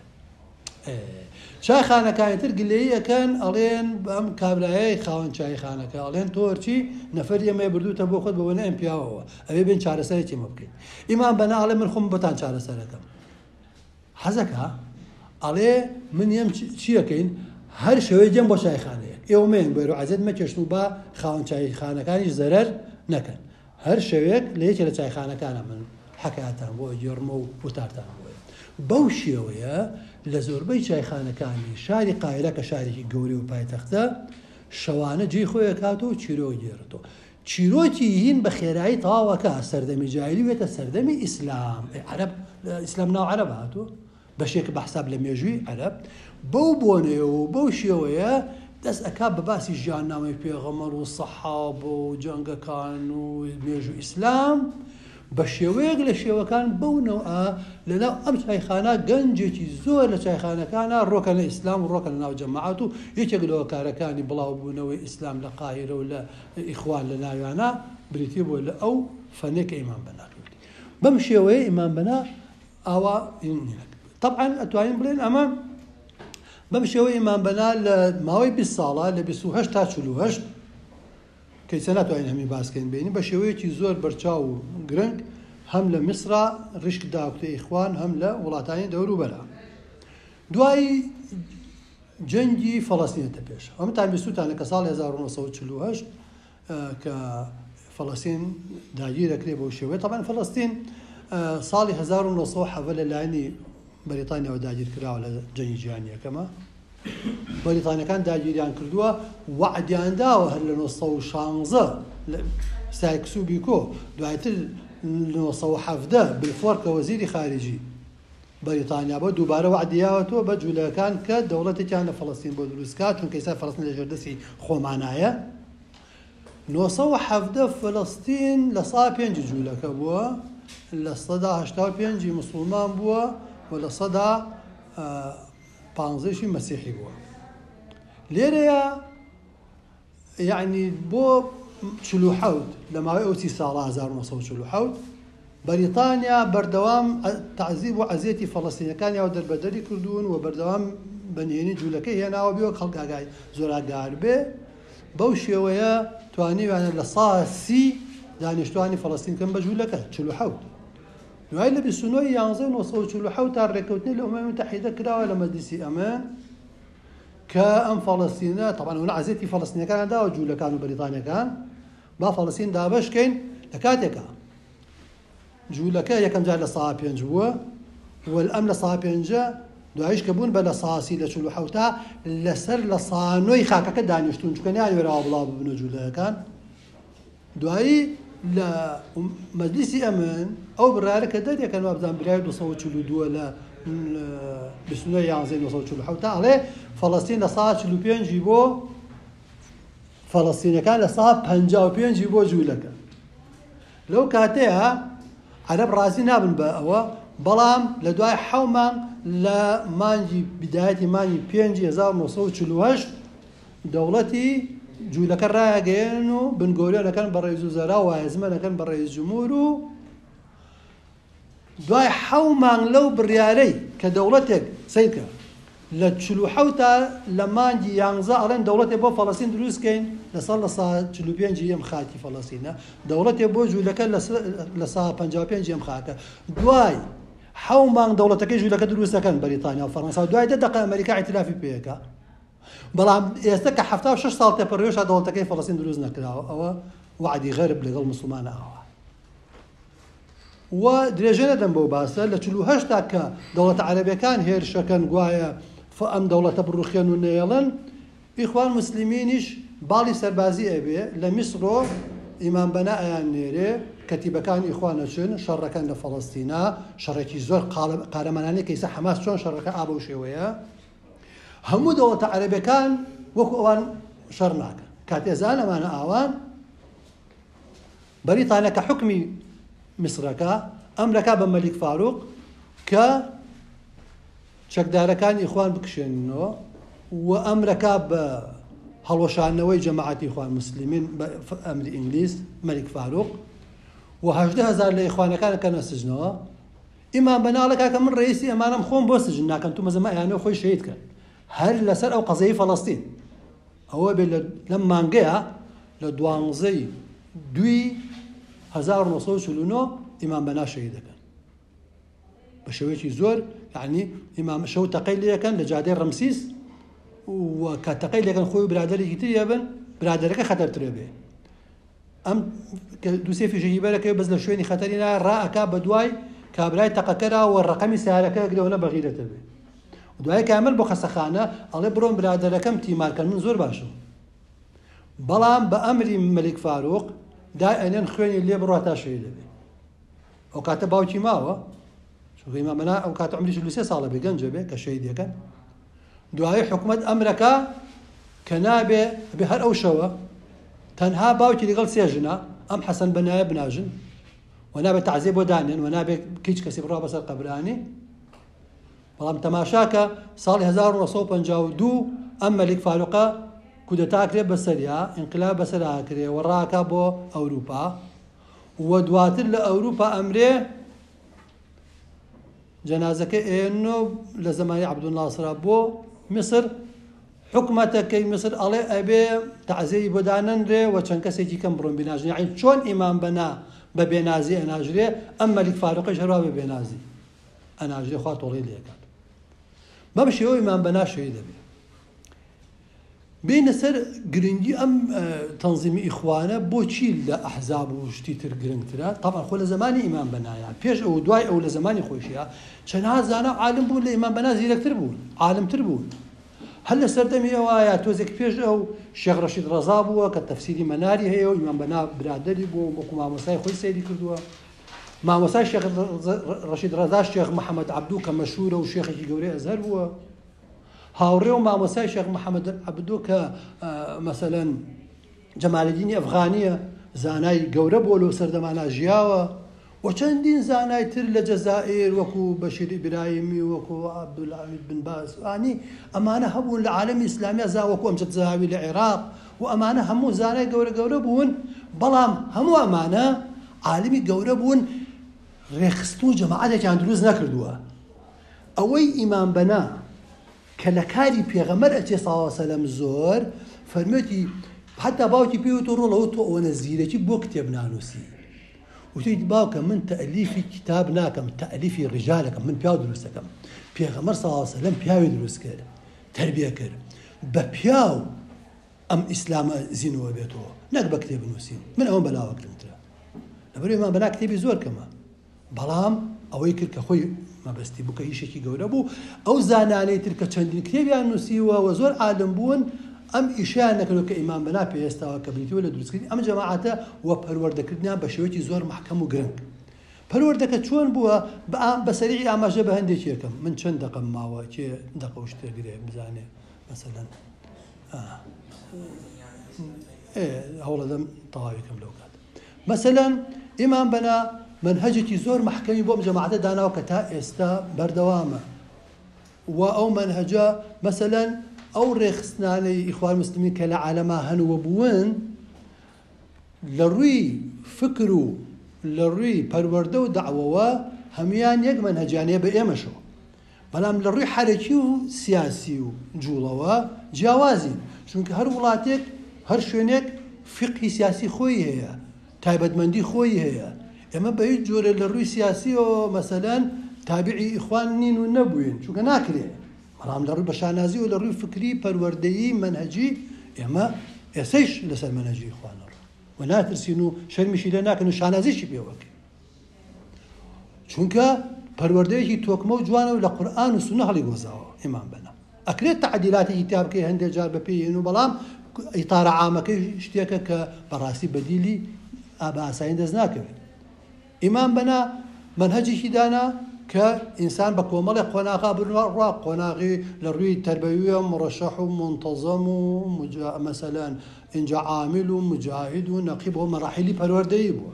چایخانەکانی تر گلەیی ئەکەن ئەڵێن ئەم کابرایەی خاوەن چایخانەکە ئەڵێن تۆ هەرچی نەفەری ئێمەی بردووتە بۆ خۆت بەوەنە ئەم پیاوەوە ئەبێ بێن چارەسەرێکی ئێمە بکەین ئیمان بەنا ئەڵێ من خۆم بۆتان چارەسەرەکەم حەزەکە ئەڵێ من یەم چیەکەین هەر شەوێ دێم بۆ چایخانەیەک ئێوە مێن بەرو عەزێت مەکێشن و با خاوەن چایخانەکانیش زەرەر نەکەن هەر شەوێک لە یەکێ لە چایخانەکانا من حەکایەتان بۆ ئەگێڕمەوە و وتارتان بۆ ئەیەم. بەو شێوەیە لە زۆربەی چایخانەکانی شاری قاهیرە کە شارێکی گەورەی و پایتەختە، شەوانە جێی خۆی ئەکاتەوە و چیرۆک ئەگێڕێتەوە. چیرۆکی هین بە خێرایی تەواو ئەکا، سەردەمی جاهیلی و یەتە سەردەمی ئیسلام. ئەی عەرەب، ئیسلام ناو عەرەب هاتووە. بەشێک بە حساب لە مێژووی عەرەب، بەو بۆنەیەوە و بەو شێوەیە دەست ئەکا بە باسی ژیاننامەی پێغەمبەر و سەحابە و جەنگەکان و مێژوو ئیسلام بە شێوەیەک لە شێوەکان بەو نەوعە لەناو ئەم چایخانە گەنجێکی زۆر لە چایخانەکانا ڕۆکەنە ئیسلام و ڕۆکەنە ناو جەماعەت و یەکێک لە هۆکارەکانی بڵاوبوونەوەی ئیسلام لە قاهیرە و لە ئیخوان لە ناویانا بریتی بووە لە ئەو فەنەی کە ئیمام بەنا کردی بەم شێوەیە ئیمام بەنا ئاوا تەبعەن ئەتوانین بڵێن ئەمە بەم شێوەی ئیمام بەنا لە ماوەی 20 ساڵە لە 28 تا 48 کەیسە ناتوانین هەمی باسکەین بینی بە شێوەیەکی زۆر بەرچاو و گرنگ هەم لە میسرا ڕیشک داکوتە ئیخوان هەم لە وڵاتانی دەوروبەرا. دوایی جەنگی فەڵەستین دێتە پێش. هەمووتان بیستووتانە کە ساڵی 1948 کە فەڵەستین داگیر دەکرێت بەو شێوەیە. تەبعەن فەڵەستین ساڵی 1917 لە لایەنی بەریتانیاوە داگیر کراوە لە جەنگی جیهانی یەکەمە. بەریتانیەکان داگیریان کردووە، وەعدیان داوە هەر لە 916 سایکس و بیکۆ، دواتر 917 بلفۆر کە وەزیری خارجی بەریتانیا بۆ دووبارە وەعدی یاوەتەوە بە جوولەکان کە دەوڵەتێکیان لە فەڵەستین بۆ دروست کا، چونکە ئێستا فەڵەستین لە ژێر دەستی خۆمانایە. 917 فەلەستین 5% جوولەکە بووە، 85% مسوڵمان بووە و 15%شی مەسیحی بووە. لێرەیە یەعنی بۆ 47 لە ماوەی ئەو 30 ساڵە 1947 بەریتانیا بەردەوام تەعزیب و عەزیەتی فەڵەستینەکان یاوە دەربەدەری کردوون و بەردەوام بە نهێنی جوولەکەی هێناوە بێ وەک خەڵک ئاگای زۆر ئاگار بێ. بەو شێوەیە توانیویانە 30% دانیشتوانی فەڵەستین کەن بە جوولەکە 47. دوای لە 29 11 1947 تا ڕێککەوتنی لە ئومەمی متحیدە کراوە لە مەجلیسی ئەمن کە ئەم فەڵەستینە طبعا ئەوە عەزیەتی فەڵەستینەکان داوە جوولەکان و بەریتانیەکان با فەڵەستین دابەش کەین. لە کاتێکا جوولەکە یەکەم جار 5% بووە و ئەم 5% دوایش کە بوون بە 30% لە 47 لەسەر 9% خاکەکە دانیشتون، چونکە نیانوێراوە بڵاو ببنە جوولەکان. دوایی لە مەجلیسی ئەمن ئەو بڕیارە کە دەریەکەن وابزان برای 242 لە 29 11 1947 ئەڵێ فەڵەستین 45% بۆ فەڵەستینەکان، 55% بۆ جوولەکە. لەو کاتەیە عەرەب ڕازی نابن بە ئەوە، بەڵام لە دوای حەو مانگ لە مانگی بدایەتی مانگی 5 1948 دەوڵەتی جوولەکە ڕایەگەیەنن و بنگۆریۆنەکەن بە ڕئیس وزەرا و وایزمەنەکەن بە ڕئیس جمهور و دوای حەو مانگ لەو بڕیارەی کە دەوڵەتێک سەیرکە لە 47 لە مانگی 11 ئەڵێن دەوڵەتێ بۆ فەڵەستین دروستکەین لەسەر 45% ئەم خاکی فەڵەستینە، دەوڵەتێ بۆ جوولەکە 55% ئەم خاکە. دوای حەو مانگ دەوڵەتەکەی جوولەکە دروست دەکەن بەریتانیا و فەڕەنسا، دوای 10 دقە ئەمریکا ئیتلافی پێیەکە. بەڵام ئێستا کە 76 ساڵ تێپەڕیوەشا دەوڵەتەکەی فەڵەستین دروست نەکراوە. ئەوە وەعدی غەرب لەگەڵ مسلمانە ئاوا. و درێژە نەدەم بەو باسە. لە 48 کە دەوڵەتە عەرەبیەکان هێرشەکەن گوایە ئەم دەوڵەتە بڕوخێن و نەیەڵن، ئیخوان مسلمینیش باڵی سەربازی ئەبێ لە میسرۆ ئیمام بەنا ئەیان نێرێ، کەتیبەکان ئیخوان ئەچن شەڕەکەن لە فەڵەستینا، شەڕێکی زۆر قارەمانانەی کە ئیسا حەماس چۆن شەڕەکە ئا بەو شێوەیە. هەموو دەوڵەتە عەرەبیەکان وەکو ئەوان شەڕ ناکەن. کاتێزان ئەمانە ئاوان بەریتانیا کە حکمی میسرەکە ئەمرەکە بە مەلیک فاروق کە چەکدارەکانی ئیخوان بکشێننەوە و ئەمرەکە بە هەڵوەشانەوەی جەماعەتی ئیخوان مسلمین بە ئەمری ئینگلیز مەلیک فاروق و 18,000 لە ئیخوانەکان کەنە سجنەوە. ئیمام بەناڵە کاکە من ڕئیسی ئەمانەم خۆم بۆ سجن ناکەم، تو مەزەمە ئەیانەوە خۆی شەهید کەن هەر لەسەر ئەو قەزیەی فەڵەستین. ئەوە بێ لەم مانگەیە لە 12 دوی 1949 ئیمام بەنا شەهید دەکەن بە شێوەیەکی زۆر، یعنی ئیمام شەو تەقەی لێکەن لە جادەی ڕەمسیس و کە تەقەی لێکەن خۆی و برادەرێکی تری هەبن، برادەرەکە خەتەرترە بێ. ئەم دووسێ فیشەکی بەرەکەی بەس لە شوێنی خەتەری نا ڕائەکا بە دوای کابرای تەقەکەرا و ڕەقەمی سیارەکە ئەگرێەوە نە بەغیرەتە بێ. دوای کامل بۆ خەسەخانە ئەڵێ بڕۆن برادەرەکەم تیمارکەن من زۆر باشم. بەڵام بە ئەمری مەلیک فاروق دای ئەنێن خوێنی لێ بڕوا تا شەهید دەبێ. ئەو کاتە باوکی ماوە، چونکە ئیمام بەنا ئەو کاتە عومری 43 ساڵە بێ، گەنجە بێ کە شەهیدەکەن. دوایی حکومەت ئەمرەکە کە نابێ بێ هەر ئەو شەوە تەنها باوکی لەگەڵ سێ ژنە ئەم حەسەن بەنایە بناژن و نابێت تەعزیە بۆ دانێن و نابێت هیچ کەسی بڕوا بەسەر قەبرانی. بەڵام تەماشاکە ساڵی 1952 ئەم مەلیک فاروقە کودەتا کرێ بەسەریا، ئینقلاب بەسەر ئاکرێ و ڕاکا بۆ ئەوروپا و دواتر لە ئەوروپا ئەمرێ جەنازەکە ئێنۆ لە زەمانی عەبدولناسرا بۆ میسر. حکومەتەکەی میسر ئەڵێ ئەبێ تەعزیەی بۆ دانەنرێ و چەند کەسێکی کەم بڕۆن بیناژن. یعنی چۆن ئیمام بەنا بە بێنازی ئەناژرێ، ئەم مەلیک فاروقیش هەروا بە بێنازی ئەناژرێ، خوا تۆڵەی لێکات. بەم شێوە ئیمام بەنا شەهید دەبێ. بێینە سەر گرنگی ئەم تەنزیمی ئیخوانە بۆچی لە ئەحزاب و شتی تر گرنگترە؟ تەبعەن خۆ لە زەمانی ئیمام بەنایە پێش ئەو دوای ئەو لە زەمانی خۆیشیا چەندها زانا عالم بوون لە ئیمام بەنا زیرەکتر بوون عالمتر بوون هەر لە سەردەمی ئەوە یا تۆزێک پێش ئەو شێخ ڕەشید ڕەزا بووە کە تەفسیری مەناری هەیە و ئیمام بەنا برادەری بووە و وەکو مامۆستای خۆی سەیری کردووە مامۆستای شێخ ڕەشید ڕەزا شێخ محەممەد عەبدو کە مەشهورە و شێخێکی گەورەی ئەزهەر بووە هاوڕێ و مامۆستای شێخ محەممەد عەبدو کە مەسەلەن جەمالەدینی ئەفغانیە زانای گەورە بووە لەو سەردەمانە ژیاوە و چەندین زانای تر لە جەزائیر وەکو بەشیر ئیبراهیمی وەکو عەبدولحەمید بن باز ئانی ئەمانە هەبوون لە عالەمی ئیسلامیا زا وەکو ئەمجەد زەهاوی لە عێراق و ئەمانە هەموو زانای گەورە گەورە بوون بەڵام هەموو ئەمانە عالمی گەورە بوون ڕێکخستن و جەماعەتێکیان دروست نەکردووە ئەوەی ئیمام بەنا کە لە کاری پێغەمبەر ئەچێ صلی اللە وسلم زۆر فەرموویەتی حتا باوکی پێی وتووە ڕۆڵە تۆ ئەوەنە زیرەکی بۆ کتێب نانووسی وتویت باوکە من تەئلیفی کتاب ناکەم تەئلیفی ڕیجالەکەم من پیاو دروست دەکەم پێغەمبەر صلی اللە وسلم پیاوی دروست کرد تربیە کرد بە پیاو ئەم ئیسلامە زینوە بێتەوە نەک بە کتێب نووسین من ئەوەم بەلاوە گرنگترە لەبەر ئێمە بەلا کتێبی زۆر کەمە بەڵام ئەوەی کرد کە خۆی مەبەستی بوو کە ئیشێکی گەورە بوو، ئەو زانایانەی تر کە چەندین کتێبیان نووسیوە و زۆر عالم بوون ئەم ئیشەیان نەکردووە کە ئیمام بەنا پێی هەستاوە کە بریتی بوو لە دروستکردنی ئەم جەماعەتە و پەروەردەکردنیان بە شێوەیەکی زۆر مەحکەم و گرنگ. پەروەردەکە چۆن بووە؟ بە سەریعی ئاماژە بە هەندێکی ئەکەم. من چەند دەقەم ماوە کێ دەقە و شتێک گرێ بزانێ مەسەلەن هەوڵەدەم تەواوی کەم لەو کات. مەسەلەن ئیمام بەنا مەنهەجێکی زۆر مەحکەمی بۆ ئەم جەماعەتە داناوە کە تا ئێستا بەردەوامە و ئەو مەنهەجە مەسەلەن ئەو ڕێکخستنانەی ئیخوان مسلمین کە لە عالەما هەن و بوون لە ڕووی فکر و لە ڕووی پەروەردە و دەعوەوە هەمویان یەک مەنهەجیان هەیە بە ئێمەشەوە بەڵام لە ڕووی حەرەکی و سیاسی و جوڵەوە جیاوازین، چونکە هەر وڵاتێک هەر شوێنێک فیقهی سیاسی خۆی هەیە، تایبەتمەندی خۆی هەیە، ئێمە بە هیچ جۆرێ لە ڕووی سیاسیەوە مەسەلەن تابعی ئیخوان نین و نەبووین، چونکە ناکرێ، بەڵام لە ڕووی بە شانازیەوە لە ڕووی فکری پەروەردەیی مەنهەجی ئێمە ئێسەیش لەسەر مەنهەجی ئیخوان ئەڕۆین و ناترسین و شەرمیشی لێ ناکەین و شانازیشی پێوەکەین. چونکە پەروەردەیەکی تۆکمە و جوانە و لە قورئان و سوننە هەڵیگۆزاوە ئیمام بەنا ئەکرێت تەعدیلاتێکی تیا بکەی هەندێک جار بە پێی هێن و بەڵام ئیتارە عامەکەی شتێکە کە بەڕاستی بەدیلی بە ئاسانی دەست ناکەوێت ئیمام بەنا مەنهەجێکی دانا کە ئینسان بە کۆمەڵێک قۆناغا بڕوا قۆناغی لە ڕووی تەربەویە مڕەشەح و منتەزەم و مەسەلەن ئینجا عامل و مجاهد و نەقیب و مەراحیلی پەروەردەیی بووە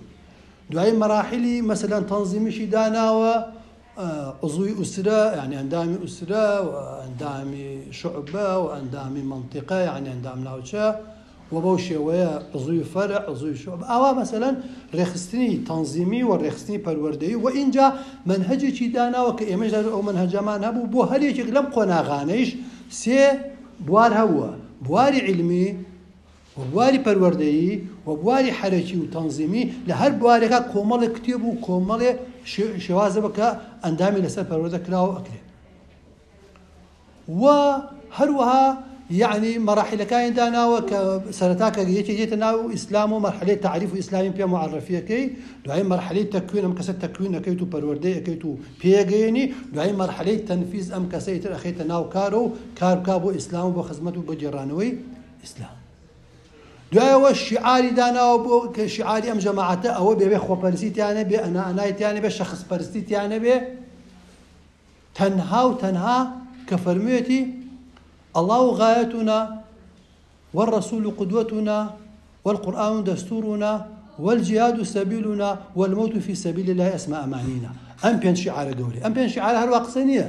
دوایی مەراحیلی مەسەلەن تەنزیمیشی داناوە عضوی ئوسرە یعنی ئەندامی ئوسرە و ئەندامی شعبە و ئەندامی منطقە یعنی ئەندام ناوچە و بەو شێوەیە عضوی فەرع عضوی شعبە ئاوا مەسەلەن ڕێکخستنی تەنزیمی و ڕێکخستنی پەروەردەیی و ئینجا مەنهەجێکی داناوە کە ئێمەش ئەو مەنهەجەمان هەبوو بۆ هەر یەکێک لەم قۆناغانەیش سێ بوار هەبووە بواری عیلمی و بواری پەروەردەیی و بواری حەرەکی و تەنزیمی لە هەر بوارێکا کۆمەڵێک کتێب و کۆمەڵێ شێواز هەبە کە ئەندامی لەسەر پەروەردە کراوە ئەکرێت و هەروەها یعنی مەراحیلەکانی داناوە کە سەرەتا کە یەکێک دێتە ناو ئیسلام و مەرحەلەی تەعریف و ئیسلامی پێ معرفیەکەی دوای مەرحەلەی تەکوین ئەم کەسە تەکوین ئەکەیت و پەروەردەی ئەکەیت و پێگەیەنی دوای مەرحەلەی تەنفیز ئەم کەسە ئیتر ئەخەیتە ناو کارە و کار بکا بۆ ئیسلام و بۆ خزمەت و بۆ گێڕانەوەی ئیسلام دوای ئەوە شیعاری داناوە بۆ کە شیعاری ئەم جەماعەتە ئەوە بێ بێ خۆپەرستی تیانە بێ ئەنا ئەنای تیانە بێ شەخس پەرستی تیانە بێ تەنها و تەنها کە فەرموویەتی الله غایەتنا والرسول قدوتنا والقرآن دستورنا والجهاد سبيلنا والموت في سبيل الله أسمى أمانينا ئەم پێنج شیعارە گەورەی ئەم پێنج شیعارە هەروا قسە نییە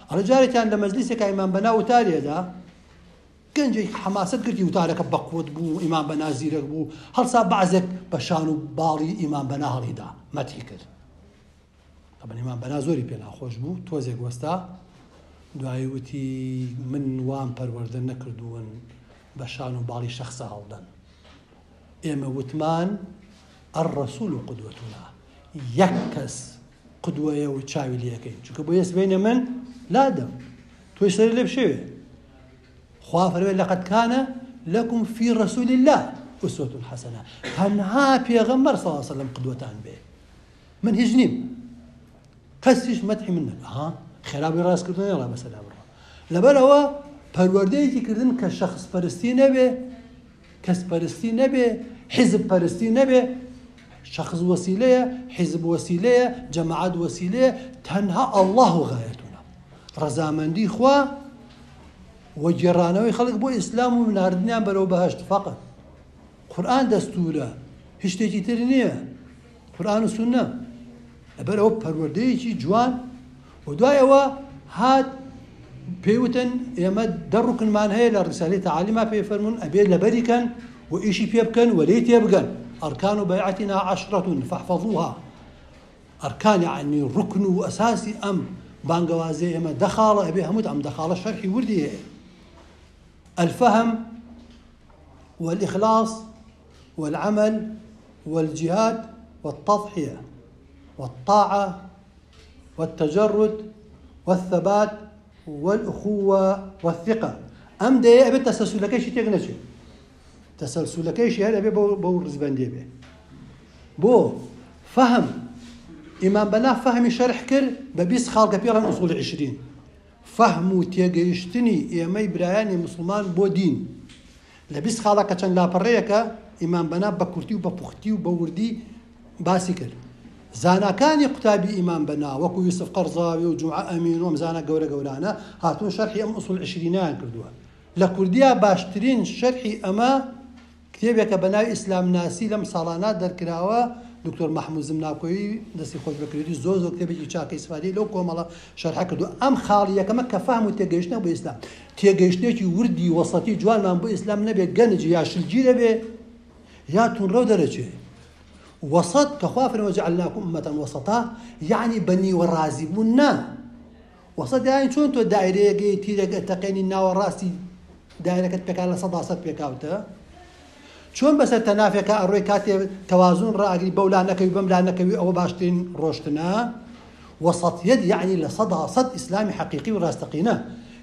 ئەڵێ جارێکیان لە مەجلیسێکا ئیمام بەنا وتاریەدا گەنجێک حەماسەت گرتی وتارەکە بەقوەت بوو ئیمام بەنا زیرەک بوو هەڵسا بەعزێک بە شان و باڵی ئیمام بەنا هەڵیدا مەتحی کرد طبعا ئیمام بەنا زۆری پێ ناخۆش بوو تۆزێک وەستا دوایی وتی من وام پەروەردە نەکردوون بە شان و باڵی شەخسە هەڵدەن ئێمە وتمان. الرسول قدوتنا یەک کەس قدوەیە و چاوی لێکەین چونکە بۆ یەسبینە من لادەم تۆی سەر لێ بشێوێ خوا فەرمێ لقد كان لكم في رسول الله أسوة حسنة تەنها پێغەمبەر صلی الله علیه وسلم قدوەتان بێ من هیچ نیم کەسیش مەتحی من نەکا ها خێرا بۆی ڕاست کردن نەڵا بەسەر بڕۆ لەبەرەوە پەروەردەیەکی کردن کە شخص پەرستی نەبێ کەس پەرستی نەبێ حیزب پەرستی نەبێ شخص وەسیلەیە حیزب وەسیلەیە جەماعەت وەسیلەیە تەنها الله غایەتنا ڕەزامەندی خوا و گێڕانەوەی خەڵک بۆ ئیسلام و ناردنیان بەرەو بەهەشت فقط قورئان دەستورە هیچ شتێکی تر نییە قورئان و سوننە لەبەر ئەوە پەروەردەیەکی جوان و دوای ئەوە هات پێی وتن ئێمە دە ڕوکنمان هەیە لە ڕیسالەی تەعالیما پێی فەرموون ئەبێ لەبەری کەن و ئیشی پێ بکەن و لێی تێبگەن ئەرکان و بەیعەتنا عەشرەت فاحفظوها ئەرکان یعنی ڕوکن و ئەساسی ئەم بانگەوازیە ئێمە دە خاڵە ئەبێ هەموو ئەم دە خاڵە شەرحی وردی هەیە الفهم والإخلاص والعمل والجهاد والتضحية والطاعة والتجرد والثبات والأخوة والثقة ئەم دەیە ئەبێت تەسەلسولەکەیشی تێک نەچێت تەسەلسولەکەیشی هەر ئەبێ بەو ڕزبەندێ بێ بۆ فەهم ئیمام بەنا فەهمی شەرح کرد بە 20 خاڵ کە پێڵەن ئوسوڵ 20 فەهم و تێگەیشتنی ئێمەی برایانی مسلمان بۆ دین لە 20 خاڵە کە چەند لاپەڕەیەکە ئیمام بەنا بە کورتی و بە پوختی و بە وردی باسی کرد. زاناکانی قوتابی ئیمام بەنا وەکو یوسف قەرزاوی و جومعە ئەمین و ئەم زانا گەورە گەورانە هاتوون شەرحی ئەم ئوسول عشرینەیان کردووە. لە کوردیا باشترین شەرحی ئەمە کتێبێکە بە ناوی ئیسلامناسی لەم ساڵانە دەرکراوە دکتۆر مەحمود زمناکۆیی دەستی خۆش بکرێتی زۆر زۆر کتێبێکی چاکە ئیسفادەی لەو کۆمەڵە شەرحە کردووە. ئەم خاڵی یەکەمە کە فەهم و تێگەیشتنە بۆ ئیسلام، تێگەیشتنێکی وردی وەسەتی جوانمان بۆ ئیسلام نەبێ گەنج یا شلگیر ئەبێ یا توندڕەو دەرەچێ. وەسەت کە خوا فەرمی وجعلناکم امة وسطا یەعنی بە نیوە ڕازی بوون نا. وەسەت یانی چۆن تۆ دایرەیەکەی تیرێک ئەتەقێنی ناوەڕاستی دایرەکەت پێکا 100% پێکاوتە چۆن بەسەر تەنافێکا ئەڕۆی کاتێ تەوازن ڕائەگری بەولا نەکەوی بەملا نەکەوی ئەوە باشترین ڕۆشتنە وەسەتیەت یەعنی 100% ئیسلامی حەقیقی و ڕاستەقینە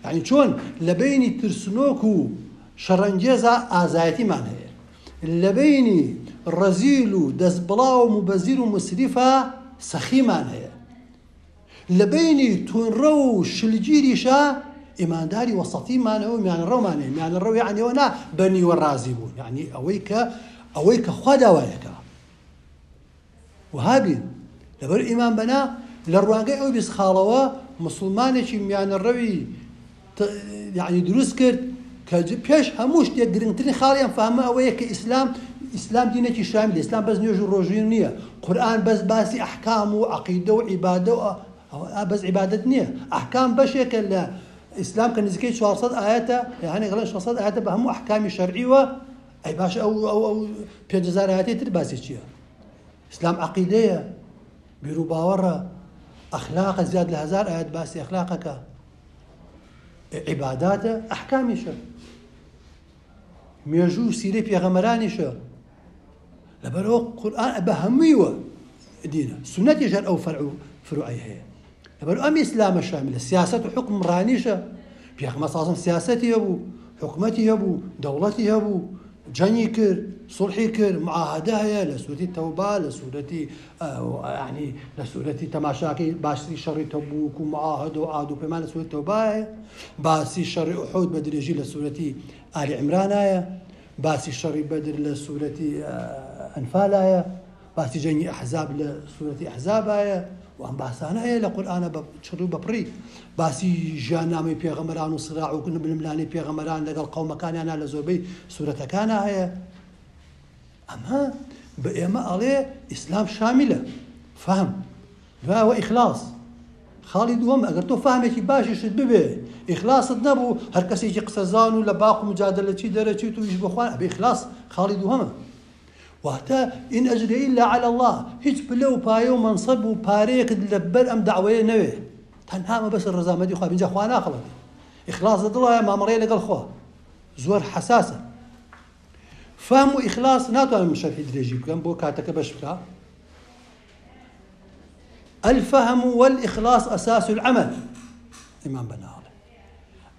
یعنی چۆن لە بەینی ترسنۆک و شەڕەنگێزا ئازایەتیمان هەیە لە بەینی ڕەزیل و دەستبڵاو و موبەزیر و موسریفا سەخیمان هەیە لە بەینی تونڕەو و شلگیریشا ئیمانداری وەسەتیمان هەیە و میانەڕەومان هەیە. میانەڕەو یەعنی ئەوە نا بە نیوە ڕازی بوون، یەعنی ئەوەی کە ئەوەی کە خوا داوای ئەکا وەها بین. لەبەر ئیمان بەنا لە ڕوانگەی ئەو 20 خاڵەوە مسوڵمانێکی میانەڕەوی یعنی دروست کرد کە پێش هەموو شتێک گرنگترین خاڵی ئەم فەهمە ئەوەیە کە ئیسلام ئیسلام دینێکی شامیلە. ئیسلام بەس نوێژ و ڕۆژوو نییە، قورئان بەس باسی ئەحکام و عەقیدە و عیبادە و بەس عیبادەت نییە. ئەحکام بەشێکە لە ئیسلام کە نزیکەی 400 ئایەتە، یعنی غڵێن 600 ئایەتە بە هەموو ئەحکامی شەرعیوە. ئەی باشە ئەو ئەو ئەو 5000 ئایەتی تر باسی چییە؟ ئیسلام عەقیدەیە، بیروباوەڕە، ئەخلاقە، زیاد لە 1000 ئایەت باسی ئەخلاقەکە، عیباداتە، ئەحکامیشە، مێژوو و سیرەی پێغەمبەرانیشە. لەبەرئەوە قورئان بە هەموویوە دینە، سوننەتیش هەر ئەو فەرع و فروعەی هەیە. لەبەر ئەم ئیسلامە شامیلە، سیاسەت و حوکمڕانیشە. پێغەمبەر صلی الله علیه و سلم سیاسەتی هەبوو، حکومەتی هەبوو، دەوڵەتی هەبوو، جەنگی کرد، سوڵحی کرد، معاهدە هەیە لە سوورەتی تەوبا، لە سوورەتی یعنی لە سوورەتی تەماشاکەی باسی شەڕی تەبوک و معاهدە و عهد و پەیمان لە سوورەتی تەوبا هەیە، باسی شەڕی ئوحود بە درێژی لە سوورەتی ئالی عیمران هەیە، باسی شەڕی بەدر لە سوورەتی ئەنفال هەیە، باسی جەنگی ئەحزاب لە سوورەتی ئەحزاب هەیە و ئەم باسانە هەیە لە قورئانە بە چڕ و بە پڕی. باسی ژیاننامەی پێغەمبەران و سراع و ململانێی پێغەمبەران لەگەڵ قەومەکانیانە لە زۆربەی سوورەتەکانە هەیە. ئەمە بە ئێمە ئەڵێ ئیسلام شامیلە. فەهم دوایەوە ئیخلاص. خاڵی دووەم ئەگەر تۆ فەهمێکی باشیشت ببێ ئیخلاصت نەبوو هەر کەسێکی قسەزان و لە باق و مجادلەچی دەرەچیت و ئیش بخوان ئەبێ ئیخلاص خاڵی دووەمە. واتە إن أجري إلا على الله، هیچ پلە و پایە و مەنسەب و پارەیەکت لەبەر ئەم دەعوەیە نەوێ، تەنها مەبەست ڕەزامەندی خوا بێ، ئینجا خوا ناخەڵەتێ. ئیخلاص لە دڵایە، مامەڵەیە لەگەڵ خوا زۆر حەساسە. فەهم و ئیخلاص ناتوانم شەرحی درێژی بکەم بۆ کاتەکە بەش بکە. الفهم والإخلاص أساس العمل ئیمام بەناڵێ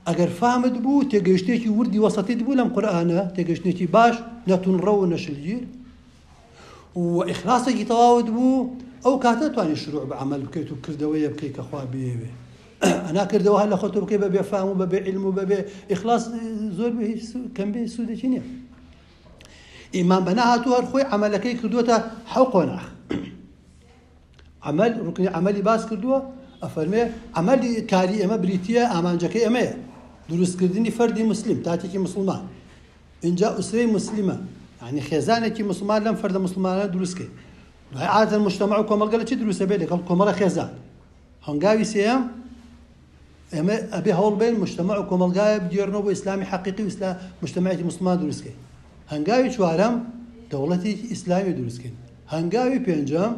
ئەگەر فامت بوو تێگەیشتێکی وردی وەسەتیت بوو لەم قورئانە تێگەیشتنێکی باش نە تونڕەو و نە شلگیر و ئیخلاصێکی تەواوت بوو ئەو کاتە توانی شروع بە عەمەل بکەیت و کردەوەیە بکەیت کە خوا بیەوێ. ئەنا کردەوە هەر لە خۆتۆ بکەی بە بێ فام و بە بێ عیلم و بە بێ ئیخلاص زۆر بێ هیچ کەم بێ سوودێکی نییە. ئیمان بەنا هاتوو هەر خۆی عەمەلەکەی کردووەتە حەو قۆناغ. عەمەل ڕوکنی عەمەلی باس کردووە ئەفەرمێ عەمەلی کاری ئێمە بریتییە ئامانجەکەی ئێمەیە دروستکردنی فەردی موسلیم تاکێکی موسڵمان ئینجا ئوسرەی موسلیمە یعنی خێزانێکی موسڵمان لەم فەردە موسڵمانە دروستکەین دوای عادەتەن مجتەمع و کۆمەڵگە لە چی دروستە بێت لەگەڵ کۆمەڵە خێزان هەنگاوی سێیەم ئێمە ئەبێ هەوڵ بین مجتەمع و کۆمەڵگایە بگێڕنەوە بۆ ئیسلامی حەقیقی و ئیسلام مجتەمعێکی موسڵمان دروستکەین هەنگاوی چوارەم دەوڵەتێکی ئیسلامی دروستکەین هەنگاوی پێنجەم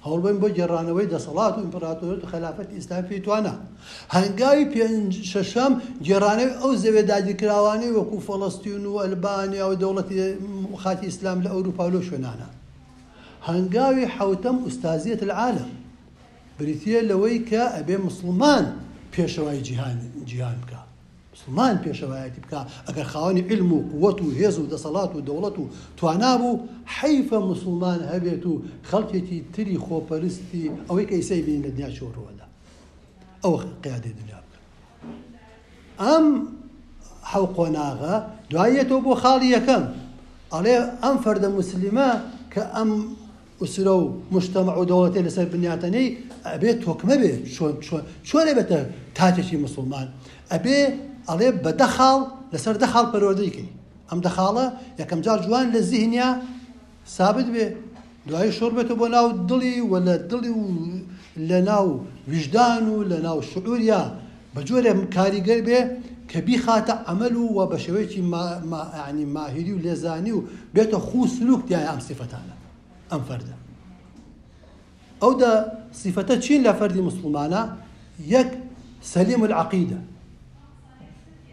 هەوڵبەین بۆ گێڕانەوەی دەسەڵات و ئیمپراتۆریەت و خەلافەتی ئیسلامی پێی توانا. هەنگاوی پێنج شەشەم گێڕانەوەی ئەو زەویە داگیرکراوانەی وەکو فەڵەستین و ئەلبانیا و دەوڵەتی خاکی ئیسلام لە ئەوروپا و لەو شوێنانە. هەنگاوی حەوتەم ئوستازیەت العالم بریتیە لەوەی کە ئەبێ موسڵمان پێشەوای جیهان جیهان بکا. موسڵمان پێشەوایەتی بکا ئەگەر خاوەنی عیلم و قوەت و هێز و دەسەڵات و دەوڵەت و توانا بوو حەیفە موسڵمان هەبێت و خەڵکێکی تری خۆپەرستی ئەوەی کە ئیسە ئەیبینین لە دنیا چۆ ڕووەدا ئەوە قیادەی دنیا بکەن ئەم حەو قۆناغە دواییەتەوە بۆ خاڵی یەکەم ئەڵێ ئەم فەردە موسلیمە کە ئەم ئوسرە و موجتەمەع و دەوڵەتێ لەسەر بنیاتەنێی ئەبێ تۆکمە بێ چۆن چۆن چۆن ئەبێتە تاکێکی موسڵمان ئەبێ ئەڵێ بە دە خاڵ لەسەر دە خاڵ پەروەردەی کەی ئەم دە خاڵە یەکەم جار جوان لە زیهنیا سابت بێ دوایی شۆڕ بێتەوە بۆ ناو دڵی و لە دڵی و لە ناو ویژدان و لە ناو شعوریا بە جۆرێ کاریگەر بێ کە بیخاتە عەمەل و وە بە شێوەیەکی ما ما یانی ماهیری و لێزانی و بێتە خوو سلوک تیایا ئەم سیفەتانە ئەم فەردە ئەو دە سیفەتە چین لە فەردی موسڵمانە یەک سەلیم العقیدە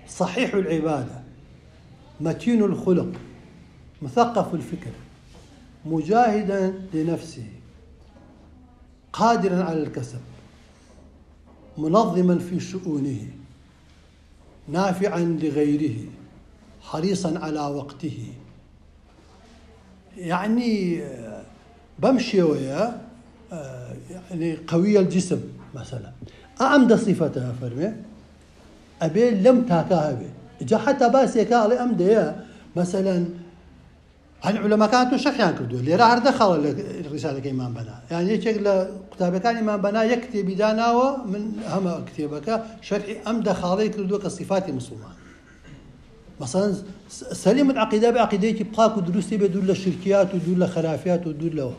صحیح العبادە متین الخلق مثقف الفکر مجاهدا لنفسه قادرا على الكسب منظما في شؤونه نافعا لغيره حريصا على وقته یەعنی بەم شێوەیە یەعنی قویە الجسم مەسەلەن ئەم دە سیفەتە فەرمێ ئەبێ لەم تاکە هەبێ جا حتا باسێکە ئەڵێ ئەم دەیە مەسەلەن هەن عولەماکان هاتوون شەرحیان کردووە لێرە هەر دە خاڵە لە ڕیسالەکەی ئیمام بەنا یان یەکێک لە قوتابەکانی ئیمام بەنا یەک کتێبی داناوە من هەمە کتێبەکە شەرحی ئەم دە خاڵەی کردووە کە صفاتی مسلمان مثلا سلیم العقیدە بە عقیدەیەکی پاک و دروستی بێ دوور لە شرکیات و دوور لە خەرافیات و دوور لەوە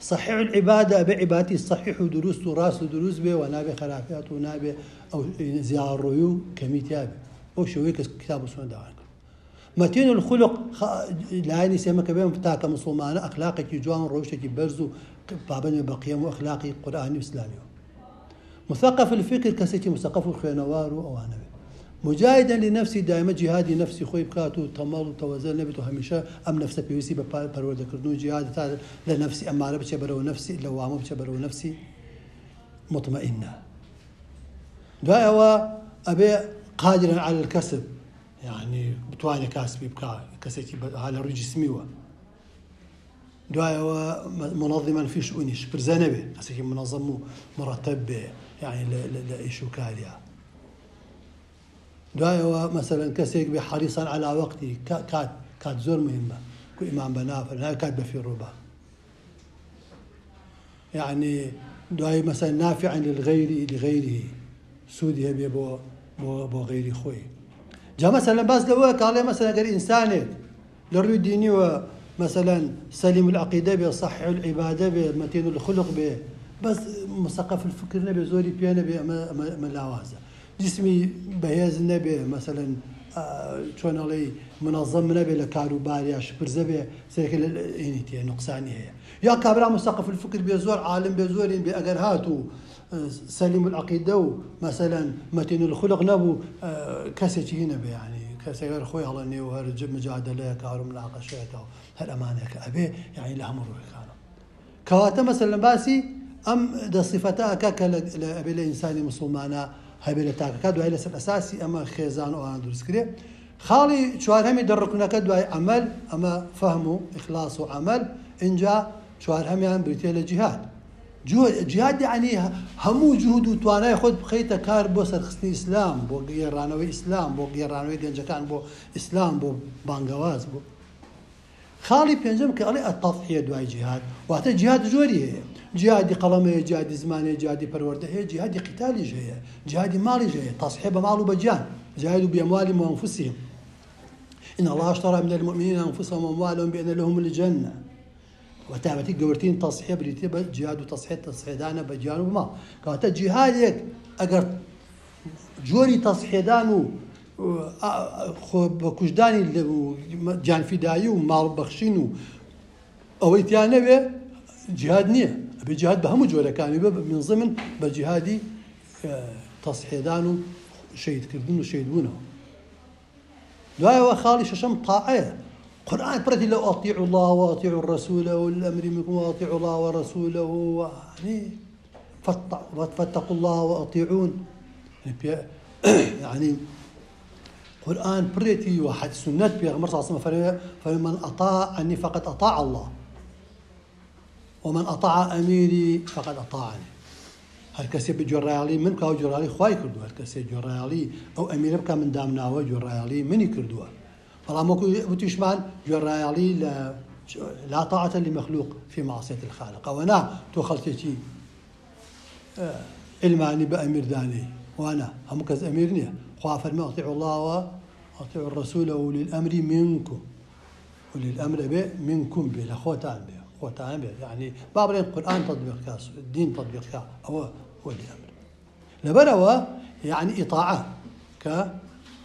صحیح العبادە ئەبێ عیباتی صحیح و دروست و ڕاست و دروست بێ و نابێ خەرافیات و نابێ ئەو زیاڕۆی و کەمی تیا بێ بەو شێوەیە کە کتاب و سوننە داوایان کردووە متین الخلق لایەنی سێمە کە بێم تاکە مسلمانە ئەخلاقێکی جوان و ڕەوشتێکی بەرز و پابەند بە قیەم و ئەخلاقی قورئانی و ئیسلامیەوە مثقف الفکر کەسێکی مثقف و خوێنەوار و ئەوانە بێت مجاهدا لنفسی دایمە جیهادی نفسی خۆی بکات و تەمەڵ و تەوەزەل نەبێت و هەمیشە ئەم نفسە پێویستی بە پەروەردەکردن و جیهاد تا لە نفسی ئەمارە بچێ بەرەوە نفسی لەوامە بچێ بەرەوە نفسی مطمئنە دوای ئەوە ئەبێ قادرا على الكسب یانی بتوانێ کاسبی بکا کەسێکی ها لە ڕووی جسمیوە دوایەوە منظما في شؤونی شپرزە نەبێ کەسێکی منظم و مرتب بێ یعنی لە ئیش و کاریا دوایەوە مەسەلەن کەسێک بێ حریصا على وقتی کات کات زۆر مهمە کو ئیمام بەنافر کات بەفیڕۆ بە یەعنی دوایی مەسەلەن نافعا للغیر لغیره سوودی هەبێ بۆ بۆ بۆ غەیری خۆی جا مەسەلەن باس لەوە کاڵێ مەسەلەن گەر ئینسانێک لە ڕووی دینیوە مەسەلەن سەلیم العقیدە بێ صحیح العبادە بێ مەتین الخلق بێ بەس مثقف الفکر نەبێ زۆری پێ نەبێ ئەمە ئەمە لاوازە جسمی بەهێز نەبێ مەسەلەن چۆن ئەڵێی منەزەم نەبێ لە کار و بار یا شپرزە بێ سەرەکە لە ئینی تێ نوقسانی هەیە یا کابرا مثقف الفکر بێ زۆر عالم بێ زۆرین بێ ئەگەر هاتوو سەلیم العقیدە و مەسەلەن مەتین الخلق نەبوو کەسێکی هی نەبێ یعنی کەسێک هەر خۆی هەڵەنێ و هەر مجادەلەیە کار و مناقەشەیەکە و هەر ئەمانەیەکە ئەبێ یعنی لە هەموو ڕوویەکانەوە. کەواتە مەسەلەن باسی ئەم دە سیفەتە ئەکا کە ئەبێ لە ئینسانی موسڵمانا هەبێ لە تاکەکە دوای لەسەر ئەساسی ئەمە خێزان و ئەوانە دروست کرێ. خاڵی چوارهەمی دە ڕوکنەکە دوای عەمەل ئەمە فەهم و ئیخلاص و عەمەل، ئینجا چوارهەمیان بریتیە لە جیهاد. جیهاد یەعنی هەموو جوهد و توانای خۆت بخەیتە کار بۆ سەرخستنی ئیسلام، بۆ گێڕانەوەی ئیسلام، بۆ گێڕانەوەی گەنجەکان بۆ ئیسلام، بۆ بانگەواز، بۆ خاڵی پێنجەم کە ئەڵێ التضحیە دوای جیهاد، واتە جیهاد زۆری هەیە، جیهادی قەڵەم هەیە، جیهادی زمان هەیە، جیهادی پەروەردە هەیە، جیهادی قیتالیش هەیە، جیهادی ماڵیش هەیە، تضحیە بە ماڵ و بە گیان، جاهدوا بأموالهم وأنفسهم إن الله اشترى من المؤمنين أنفسهم وأموالهم بأن لهم الجنة. وە تایبەتی گەورەترین تەزحیە بریتیە بە جیهاد و تەزحیە تەزحیەدانە بە گیان و بە ماڵ. کەواتە جیهادێک ئەگەر جۆری تەزحیەدان و خۆ بە کوشتدانی گیانفیدایی و ماڵ بەخشین و ئەوەی تیا نەبێ جیهاد نییە. ئەبێ جیهاد بە هەموو جۆرەکانی بێ، من ضمن بە جیهادی تەزحیەدان و شەهیدکردن و شەهیدبوونەوە. دوایەوە خاڵی شەشەم تاعەیە. قورئان پڕێتی لە ئەطیعوا الله و ئەطیعوا الرسول و الامر منکم و ئەطیعوا الله و رسوله و فاتقوا الله و ئەطیعون. یعنی قورئان پڕێتی و حد سنت پێغەمبەر صلی الله علیه و سلم فەرمووی من اطاعنی فقد اطاع الله ومن اطاع امیری فقد اطاعنی. هەر کەسێ گوێڕایەڵی من بکا و گوێڕایەڵی خوای کردووە، هەر کەسێ گوێڕایەڵی ئەو ئەمیرە بکا من دامناوە گوێڕایەڵی منی کردووە. بەڵام وەکو وتیشمان گوێڕایەڵی لە لا طاعة لمخلوق في معصية الخالق، ئەوە نا تۆ خەڵکێکی علمانی بە ئەمیر دانێی، وانە هەموو کەس ئەمیر نییە. خوا فەرمی اطیعوا الله و اطیعوا الرسول و اولی الامر منکم. اولی الامر ئەبێ منکم بێ، لە خۆتان بێ، خۆتان بێ، یعنی با بڵێن قورئان تطبیق کا، دین تطبیق کا، ئەوە اولی الامر. لەبەرئەوە یعنی ئیطاعە کە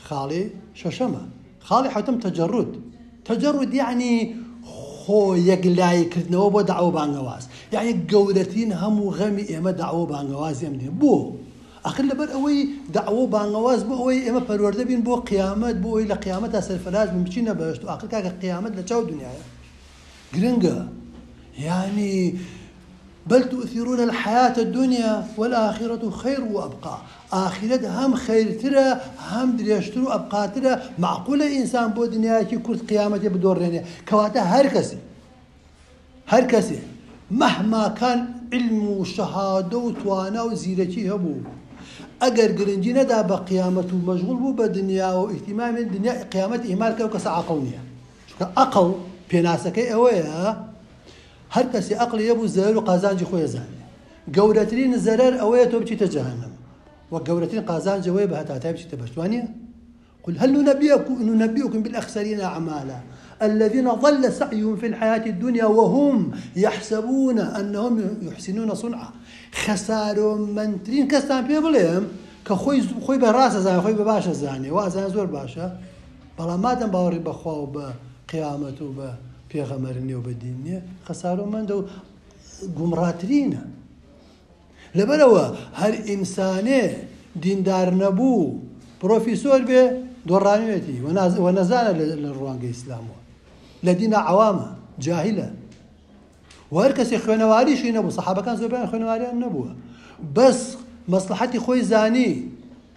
خاڵی شەشەمە. خاڵی حەوتەم تەجەڕود. تەجەڕود یعنی خۆ یەکلایی کردنەوە بۆ دەعوە بانگەواز. یعنی گەورەترین هەموو غەمی ئێمە دەعوە بانگەوازی ئەم دینە. بۆ؟ ئاخر لەبەر ئەوەی دەعوە و بانگەواز بۆ ئەوەی ئێمە پەروەردە بین بۆ قیامەت، بۆ ئەوەی لە قیامەتا سەرفەراز بین بچینە بەهەشت. و ئاخر کاکە قیامەت لە چاو دنیایە گرنگە. یعنی بل تؤثرون الحياة الدنيا والآخرة خير وأبقى. ئاخرەت هەم خەیرترە هەم درێژتر و ئەبقاترە. معقولە ئینسان بۆ دنیایەکی کورت قیامەتێ بدۆڕێنێ؟ کەواتە هەر کەسێ، هەر کەسێ مهما کان علم و شەهادە و توانا و زیرەکی هەبوو، ئەگەر گرنگی نەدا بە قیامەت و مەشغوڵ بوو بە دنیا و ئیهتیمامی دنیا، قیامەت ئیهمال کە ئەو کەسە عاقڵ نییە. چونکە عەقڵ پێناسەکەی ئەوەیە هەر کەسێ عەقڵی هەبوو زەرەر و قازانجی خۆی ئەزانێ. گەورەترین زەرەر ئەوەیە تۆ بچیتە جەهەنەم و گەورەترین قازانج ئەوەیە بە هەتاتای بچیتە بەهەشت. وانییە؟ قل هل ننبئكم بالأخسرين أعمالا الذين ضل سعيهم في الحياة الدنيا وهم يحسبون أنهم يحسنون صنعا. خەسارۆمەندترین کەستان پێ بڵێم کە خۆی بە ڕاستە زانێ، خۆی بە باشە زانێ، وا ئەزانێ زۆر باشە، بەڵام مادەم باوەڕی بە خوا و بە قیامەت و بە پێغەمبەر نییە و بە دین نییە، خەسارۆمەندە و گومڕاترینە. لەبەرەوە هەر ئینسانێ دیندار نەبوو پرۆفیسۆر بێ دۆڕانوێتی و نەزانە لە ڕوانگەی ئیسلامەوە، لە دینە عەوامە، جاهیلە. و هەر کەسێ خوێنەواریشی نەبوو، سەحابەکان زۆربەیان خوێنەواریان نەبووە، بەس مەسلحەتی خۆی زانی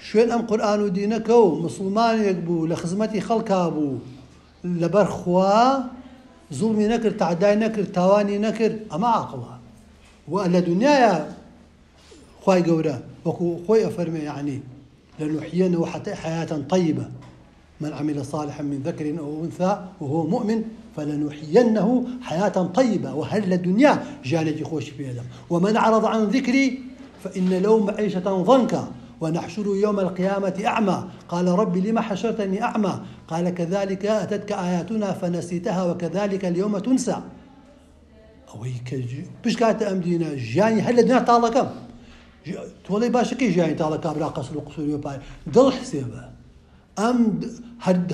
شوێن ئەم قورئان و دینەکە و مسلمانێک بوو لە خزمەتی خەڵکا بوو، لەبەر خوا زوڵمی نەکرد، تەعدای نەکرد، تاوانی نەکرد، ئەمە عاقڵە. و لە دنیایا خوای گەورە وەکو خۆی ئەفەرمێ یەعنی لنحیینه حتى حیاة طیبە من عمل صالحا من ذکر او انثى وهو مؤمن فلنحیینه حیاة طیبە. و هەر لە دنیا ژیانێکی خۆشی پێ دەم. ومن اعرض عن ذکری فإن له معیشة ضنکا ونحشره يوم القيامة أعمى قال رب لم حشرتني أعمى قال كذلك أتتك آياتنا فنسيتها وكذلك اليوم تنسى. ئەوەی کە پشکاتە ئەم دینە ژیانی هەر لە دنیا تاڵەکەم تۆڵەی باشەکەی ژیانی تاڵە کابرا قەسر و قسوری و پارە دڵ حسێبە ئەم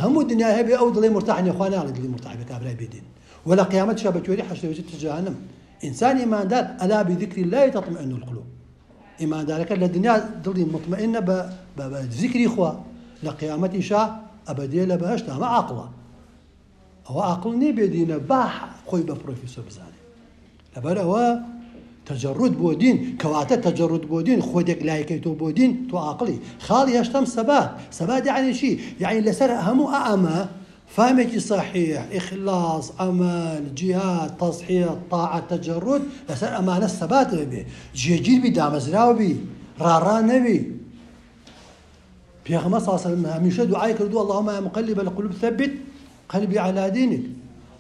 هەموو دنیا هەبێ ئەو دڵی مرتاح نیە، خوا ناڵێ دڵی مرتاح بێ کابرای بێدین. و لە قیامەتشا بە کوێری حەشرە بچێتە جەهەنەم. ئینسان ئیماندار ئەلا بذکر الله تطمئن القلوب. ئیماندارەکە لە دنیا دڵی مطمئنە بە ذکری خوا، لە قیامەتیشا ئەبەدیە لە بەهەشتا. ئەمە عاقڵە. ئەوە عاقڵ نییە بێدینە با خۆی بە پرۆفیسۆر بزانێ. لەبەر ئەوە تەجەڕود بۆ دین، کەواتە تەجەڕود بۆ دین خۆت یەکلایکەیتەوە بۆ دین تۆ عاقڵی. خاڵی هەشتەم سەبات. سەبات یەعنی چی؟ یەعنی لەسەر هەموو ئەمە فامێکی سەحیح، ئیخلاص، عەمەل، جیهاد، تەزحیە، تاعە، تەجەڕود، لەسەر ئەمانە سەبات بێ، جێگیر بی، دامەزراو بی، ڕاڕا نەبی. پێغەمبەر صلی الله علیه و سلم هەمیشە دوعای کردووە اللهم یا مقلب القلوب ثبت قلبي على دينك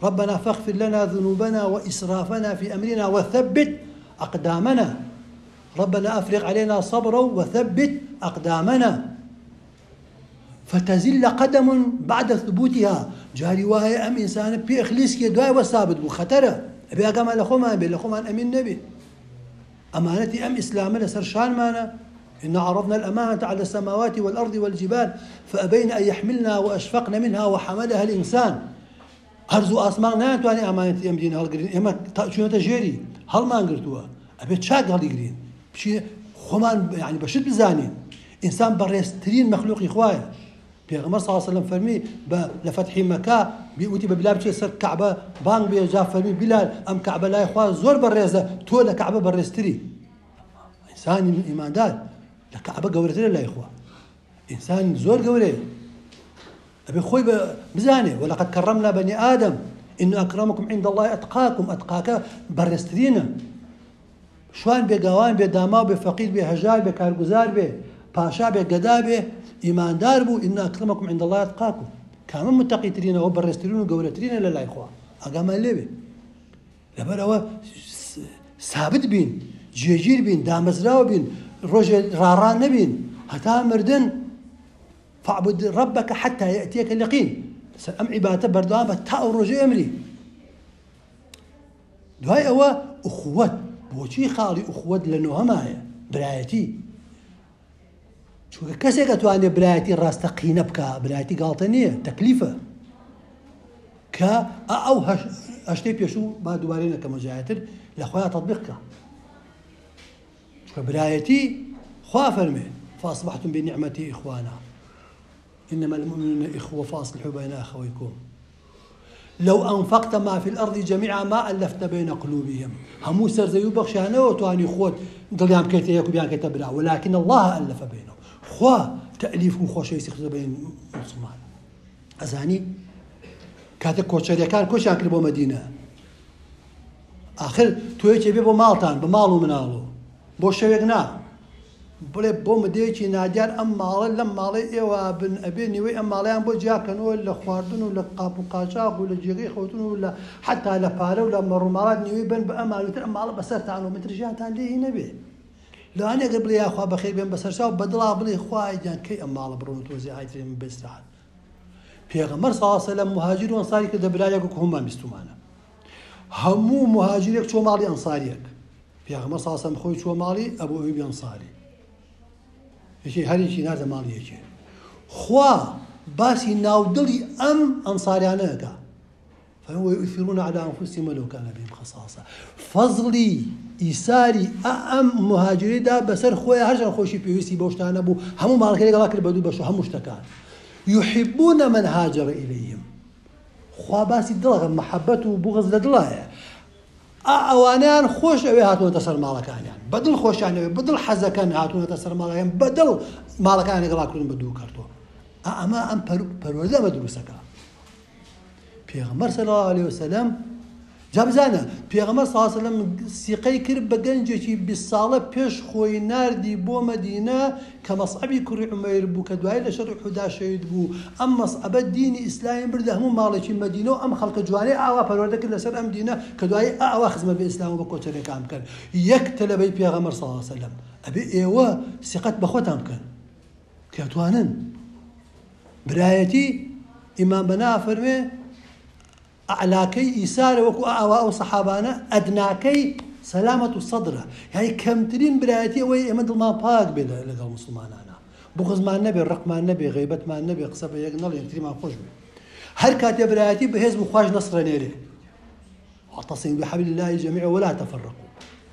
ربنا فاغفر لنا ذنوبنا وإسرافنا في أمرنا وثبت أقدامنا ربنا أفرغ علينا صبرا وثبت أقدامنا فتزل قدم بعد ثبوتها. جاری وایە ئەم ئینسانە پێ ئەخلیسکێ دوای وە سابت بوو، خەتەرە. ئەبێ ئاگامان لە خۆمان بێ، لە خۆمان ئەمین نەبێ. ئەمانەتی ئەم ئیسلامە لەسەر شانمانە. إن عرضنا الأمانة على السماوات والأرض والجبال فأبين أن يحملنا وأشفقن منها وحملها الإنسان. ئەرز و ئاسمان ناتوانێت ئەمانەتی ئەم دینە هەڵگرین، ئێمە چوونەتە ژێری هەڵمان گرتووە، ئەبێت چاک هەڵیگرین، بچینە خۆمان یعنی بە شت بزانین. ئینسان بەڕێزترین مەخلوقی خوایە. پێغەمبەر صلی الله علیه وسلم فەرمی لە فەتحی مەکە وتی بە بلال بچێ سەر کەعبە بانگ بێ، جا فەرمی بلال ئەم کەعبە لای خوا زۆر بەڕێزە، تۆ لە کەعبە بەڕێزتری. ئینسانی ئیماندار لە کەعبە گەورەترە لای خوا، ئینسان زۆر گەورەیە، ئەبێ خۆی بزانێ. ولقد كرمنا بني آدم إن أكرمكم عند الله أتقاكم. أتقاك بەڕێزترینە. شوان بێ، گاوان بێ، داماو بێ، فەقیر بێ، هەژار بێ، کارگوزار بێ، پاشا بێ، گەدا بێ، ئیماندار بوو، إن أكرمكم عند الله أتقاكم. کامە متەقیترینەوە بەڕێزترین و گەورەترینە لە لای خوا، ئاگامان لێ بێ. لەبەرەوە سابت بین، جێگیر بین، دامەزراوە بین، ڕۆژێ ڕاڕا نەبین هەتا مردن. فاعبد ربك حتى يأتيك اليقين. لەسەر ئەم عیبادەتە بەردەوام بە تا ئەو ڕۆژەی ئەمری. دوای ئەوە ئوخوەت. بۆچی خاڵی ئوخوەت لە نۆهەمایە؟ برایەتی. چونکە کەسێک ئەتوانێت برایەتی ڕاستەقینە بکا، برایەتی گاڵتە نییە، تەکلیفە. کە ئەو هەشتەی پێشوو با دووبارەی نەکەمەوە جارێتر لە خۆیان تەطبیق کە. چونکە برایەتی خوا فەرمێ فاصبحتم بنعمتي إخوانا إنما المؤمنون إخوة فأصلحوا بين أخويكم لو أنفقت ما في الأرض جميعا ما ألفت بين قلوبهم. هەموو سەرزەوی و بەخشانەوە توانی خۆت دڵیان بکەیتە یەک و بیان کەیتە برا، ولكن الله ألف بينهم. خوا تألیف و خۆشەویستی خستە بین مسلمان. ئەزانی کاتێک کۆچەریەکان کۆچیان کرد بۆ مەدینە، آخر تۆ یەکێ بێ بۆ ماڵتان، بە ماڵ و مناڵ و بۆ شەوێک نا، بڵێ بۆ مدەیەکی نادیار ئەم ماڵە لەم ماڵەی ئێوە بن، ئەبێ نیوەی ئەم ماڵەیان بۆ جیاکەنەوە لە خواردن و لە قاپ و قاچاق و لە جێگەی خەوتن و لە حتا لە پارە و لە مەڕوماڵات نیوەی بن بە ئەم ماڵەتر، ئەم ماڵە بەسەرتان و متر ژیانتان لێی نەبێ. لەوانەیە ئەگەر بڵێ یاخوا بەخێر بێن بەسەرچاو، بەدڵا بڵێ خوای گیان کەی ئەم ماڵە بڕۆن تۆزێ ئایترێ من بێستراحەت. پێغەمبەر صلی الله علیه وسلم مهاجر و ئەنصاری کردە برایەک وەکو هەموومان بیستومانە. هەموو مهاجرێک چووە ماڵی ئەنصاریەک. پێغەمبەر صلی الله علیه وسلم خۆی چووە ماڵی ئەبوو ئەیوبی ئەنصاری، یەکێ هەرێکی ناردە ماڵی یەکێ. خوا باسی ناودڵی ئەم ئەنصاریانە ئەکا. فەرمووی ويؤثرون على أنفسهم ولو كان بهم خصاصة. فەزڵی ئیساری ئەم مهاجرەی دا بەسەر خۆیان، هەرچەند خۆشی پێویستی بەو شتانە بوو، هەموو ماڵەکەی لەگەڵا کرد بە دوو بەش و هەموو شتەکان. يحبون من هاجر إليهم. خوا باسی دڵەکە، محەبەت و بوغز لە دڵایە. ئەوانیان خۆش ئەوێ هاتوونەتە سەر ماڵەکانیان، بەدڵ خۆشیانەوێ، بەدڵ حەزەکەن هاتوونەتە سەر ماڵەکان، بەدڵ ماڵەکان لەگەڵا کردن بە دوو کردووە. ئەمە ئەم پەروەردە ئەمە دروستەکە. پێغەمبەر صلی الله علیه وسلم جا بزانە پێغەمبەر صلی الله علیه وسلم سیقەی کرد بە گەنجێکی 20 ساڵە پێش خۆی ناردی بۆ مەدینە کە مەسعەبی کوڕی عومەیر بوو کە دوایی لە شەڕی حودا شەهید بوو. ئەم مەسعەبە دینی ئیسلامی بردە هەموو ماڵێکی مەدینە و ئەم خەڵکە جوانەی ئاوا پەروەردە کرد لەسەر ئەم دینە کە دوایی ئاوا خزمەت بە ئیسلام و بە کۆچەرەکان بکەن. یەک تەلەبەی پێغەمبەر صلی الله علیه وسلم ئەبێ ئێوە سیقەت بە خۆتان بکەن کە توانن برایەتی. ئیمام بەنا فەرمێ ئەعلاکەی ئیسارە وەکو ئاوا ئەو سەحابانە، ئەدناکەی سەلامەت و سەدرە. یعنی کەمترین برایەتی ئەوەی ئێمە دڵمان پاک بێ لەگەڵ مسلمانانە، بغزمان نەبێ، ڕقمان نەبێ، غەیبەتمان نەبێ، قسە بە یەک نەڵێ، یەکتریمان خۆش بێ. هەر کاتێ برایەتی بەهێز بوو خواش نەسرە نێرێ. واعتصموا بحبل الله جميعا ولا تفرقوا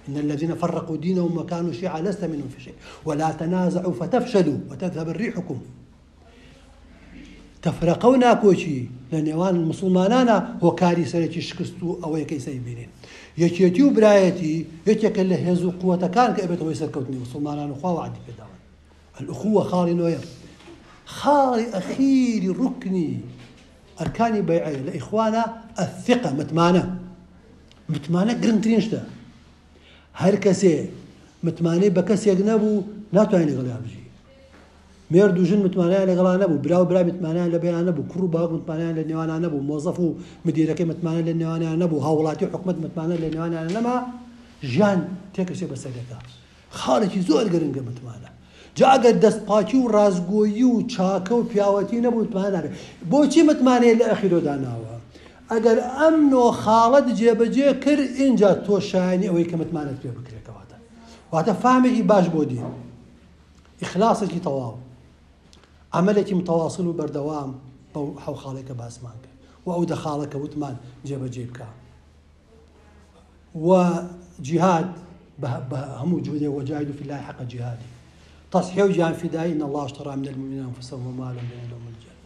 إن الذين فرقوا دينهم وكانوا شيعا لست منهم في شيء ولا تنازعوا فتفشلوا وتذهب ريحكم. تەفرەقە و ناکۆکی لە نێوان موسڵمانانا هۆکاری سەرەکی شکست و ئەوەیە کە ئیستا ئەیبینین. یەکێتی و برایەتی یەکێکە لە هێز و قوەتەکان کە ئەبێتە هۆی سەرکەوتنی موسڵمانان و خوا وەعدی پێداون. الاخوە خاڵی نۆیەم. خاڵی ئەخیری ڕوکنی ئەرکانی بەیعەیە لە ئیخوانە الثقە متمانە. متمانە گرنگترین شتە. هەر کەسێ متمانەی بە کەسێک نەبوو ناتوانێت لەگەڵیا بژی. مێرد و ژن متمانەیان لەگەڵا نەبوو، برا و برا متمانەیان لە بەینا نەبوو، کوڕ و باوک متمانەیان لە نێوانا نەبوو، مۆزەف و مدیرەکەی متمانە لە نێوانیان نەبوو، هاووڵاتی و حکومەت متمانە لە نێوانیان نەما، ژیان تێکەچێ بەسەر یەکا. خاڵێکی زۆر گرنگە متمانە. جا ئەگەر دەست پاکی و ڕاستگۆیی و چاکە و پیاوەتی نەبوو متمانە نابێ. بۆچی متمانەی لە ئەخیرۆ داناوە؟ ئەگەر ئەم نۆ خاڵەت جێبەجێ کرد ئینجا تۆ شایەنی ئەوەی کە متمانەت پێ بکرێ. کەواتە واتە فامێکی باش بۆ دین. ئیخلاسێکی تەواو، عەمەلێکی متەواسڵ و بەردەوام بەو حەو خاڵەی کە باسمان کرد و ئەو دە خاڵە کە وتمان جێبەجێی بکا و جیهاد بە هەموو جهودێک وجاهدوا في الله حق جهاده تضحية و گیان فدایی إن الله اشترى من المؤمنين أنفسهم وأموالهم بأن لهم الجنة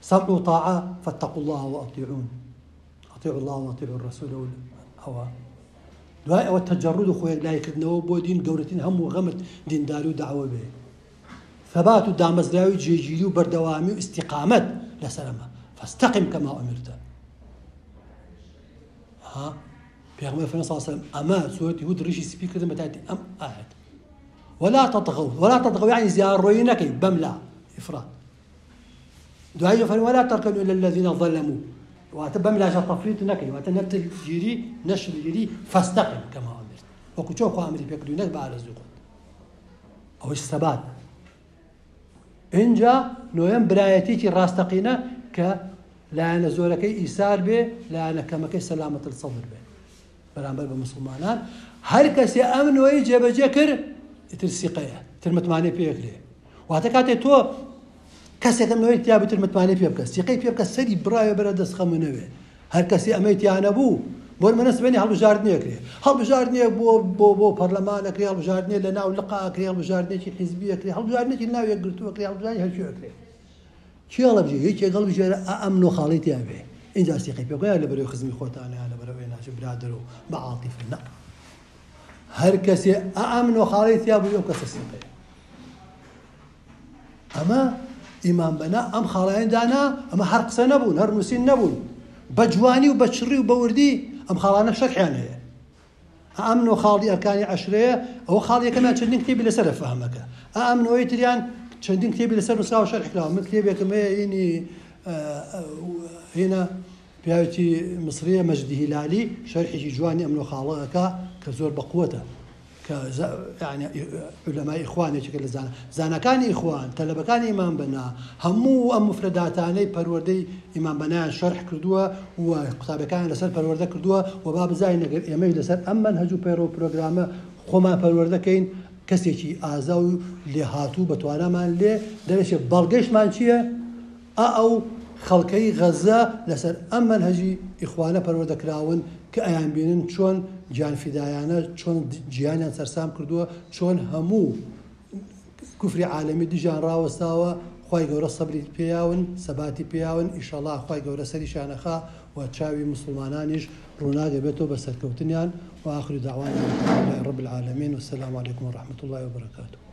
سمع وطاعة فاتقوا الله وأطيعون اطیعوا اللە و اطیعوا الرسول و ئەوە دوای ئەوە تەجەڕود و خۆیەکلاییکردنەوە بۆ دین گەورەترین هەم و غەمت دینداری و دەعوە بێ ثەبات و دامەزراوی جێگیری و بەردەوامی و ئیستیقامەت لەسەر ئەمە فاستقم کما امرت ها پێغەمبەر فەرمی صلی الله علیه و سلم ئەمە سورەتی هود ڕیشی سپی کردن بە تایبەتی ئەم ئایەت ولا تطغوا ولا تطغوا يعني زیاڕۆیی نەکەی بەملا ئیفراد دوایی فەرمی ولا ترکنوا الی الذین ظلموا واتە بەم لاشە تەفریط نەکەی واتە نە تلگیری نە شلگیری فاستقم کما امرت وەکو چۆن خوا ئەمری پێکردووی نەک بە ئارەزووی خۆت ئەوەش سەبات ئینجا نۆیەم برایەتێکی ڕاستەقینە کە لایەنە زۆرەکەی ئیسار بێ لایەنە کەمەکەی سەلامەت الصدر بێ بەرامبەر بە موسڵمانان هەر کەسێ ئەم نۆی جێبەجێ کرد ئیتر سیقەیە تر متمانەی پێکرێ واتە کاتێ تۆ کەسێک ئەم نۆی تیا بتر متمانەی پێ بکە سیقەی پێ بکە سەری بڕاوێ بەرە دەست خەم و نەوێ هەر کەسی ئەمەی تیا نەبوو بۆ منە سبێنی هەڵبژاردنێکرێ هەڵبژاردنێک بۆ بۆ بۆ پەرلەمانەکرێ هەڵبژاردنێ لە ناو لقا ئەکرێ هەڵبژاردنێکی حیزبی ئەکرێ هەڵبژاردنێکی ناو یەکگرتوو ئەکرێ هەڵبژاردنی هەرچی ئەکرێ کێ هەڵەبژێ یەکێک هەڵبژێرە ئا ئەم نۆ خاڵەی تیا بێ ئینجا سیقەی پێ بکە یا لەبەرەوەی خزمی خۆتانە یا لەبەرەوەی ناچ برادەر و بە عاتیفە نا هەر کەسێ ئا ئەم نۆ خاڵەی تیا بوو ئەو کەسە سیقەیە ئەمە ئیمام بەنا ئەم خاڵیان دانا ئەمە هەر قسە نەبوون هەر نووسین نەبوون بە جوانی و بە چڕی و بە وردی ئەم خاڵانە شەرحیان هەیە ئەم نۆ خاڵی ئەرکانی عەشرەیە، ئەوە خاڵی یەکەمیان چەندین کتێبی لەسەرە فەهمەکە. ئەم نۆی تریان چەندین کتێبی لەسەر نووسراوە شەرح کراوە. من کتێبێکم هەیە هینی هینە پیاوێکی میسریە مەجدی هیلالی شەرحێکی جوانی ئەم نۆ خاڵە ئەکا کە زۆر بەقوەتە. کە یعنی علەمای ئیخوان یەکێکە لە زانا زاناکانی ئیخوان تەلەبەکانی ئیمام بەنا هەموو ئەم مفرەداتانەی پەروەردەی ئیمام بەنایان شەرح کردووە و قوتابیەکانیان لەسەر پەروەردە کردووە و با بزانین ئەگەر ئێمەش لەسەر ئەم مەنهەج و پەیڕەو و پرۆگرامە خۆمان پەروەردە کەین کەسێکی ئازا و لێهاتوو بە توانامان لێ دەرەچێت بەڵگەیشمان چییە؟ ئا ئەو خەڵکەی غەزە لەسەر ئەم مەنهەجی ئیخوانە پەروەردە کراون کە ئەیانبینن چۆن گیانفیدایانە چۆن جیهانیان سەرسام کردووە چۆن هەموو کوفری عالەمی دژیان ڕاوەستاوە خوای گەورە سەبری پێیاون سەباتی پێیاون ئیشەڵا خوای گەورە سەریشیان ئەخا و چاوی موسڵمانانیش ڕووناک ئەبێتەوە بە سەرکەوتنیان وآخر دعوانا الحمد لله رب العالمین والسلام علیکم ورحمة اللە وبرکاته.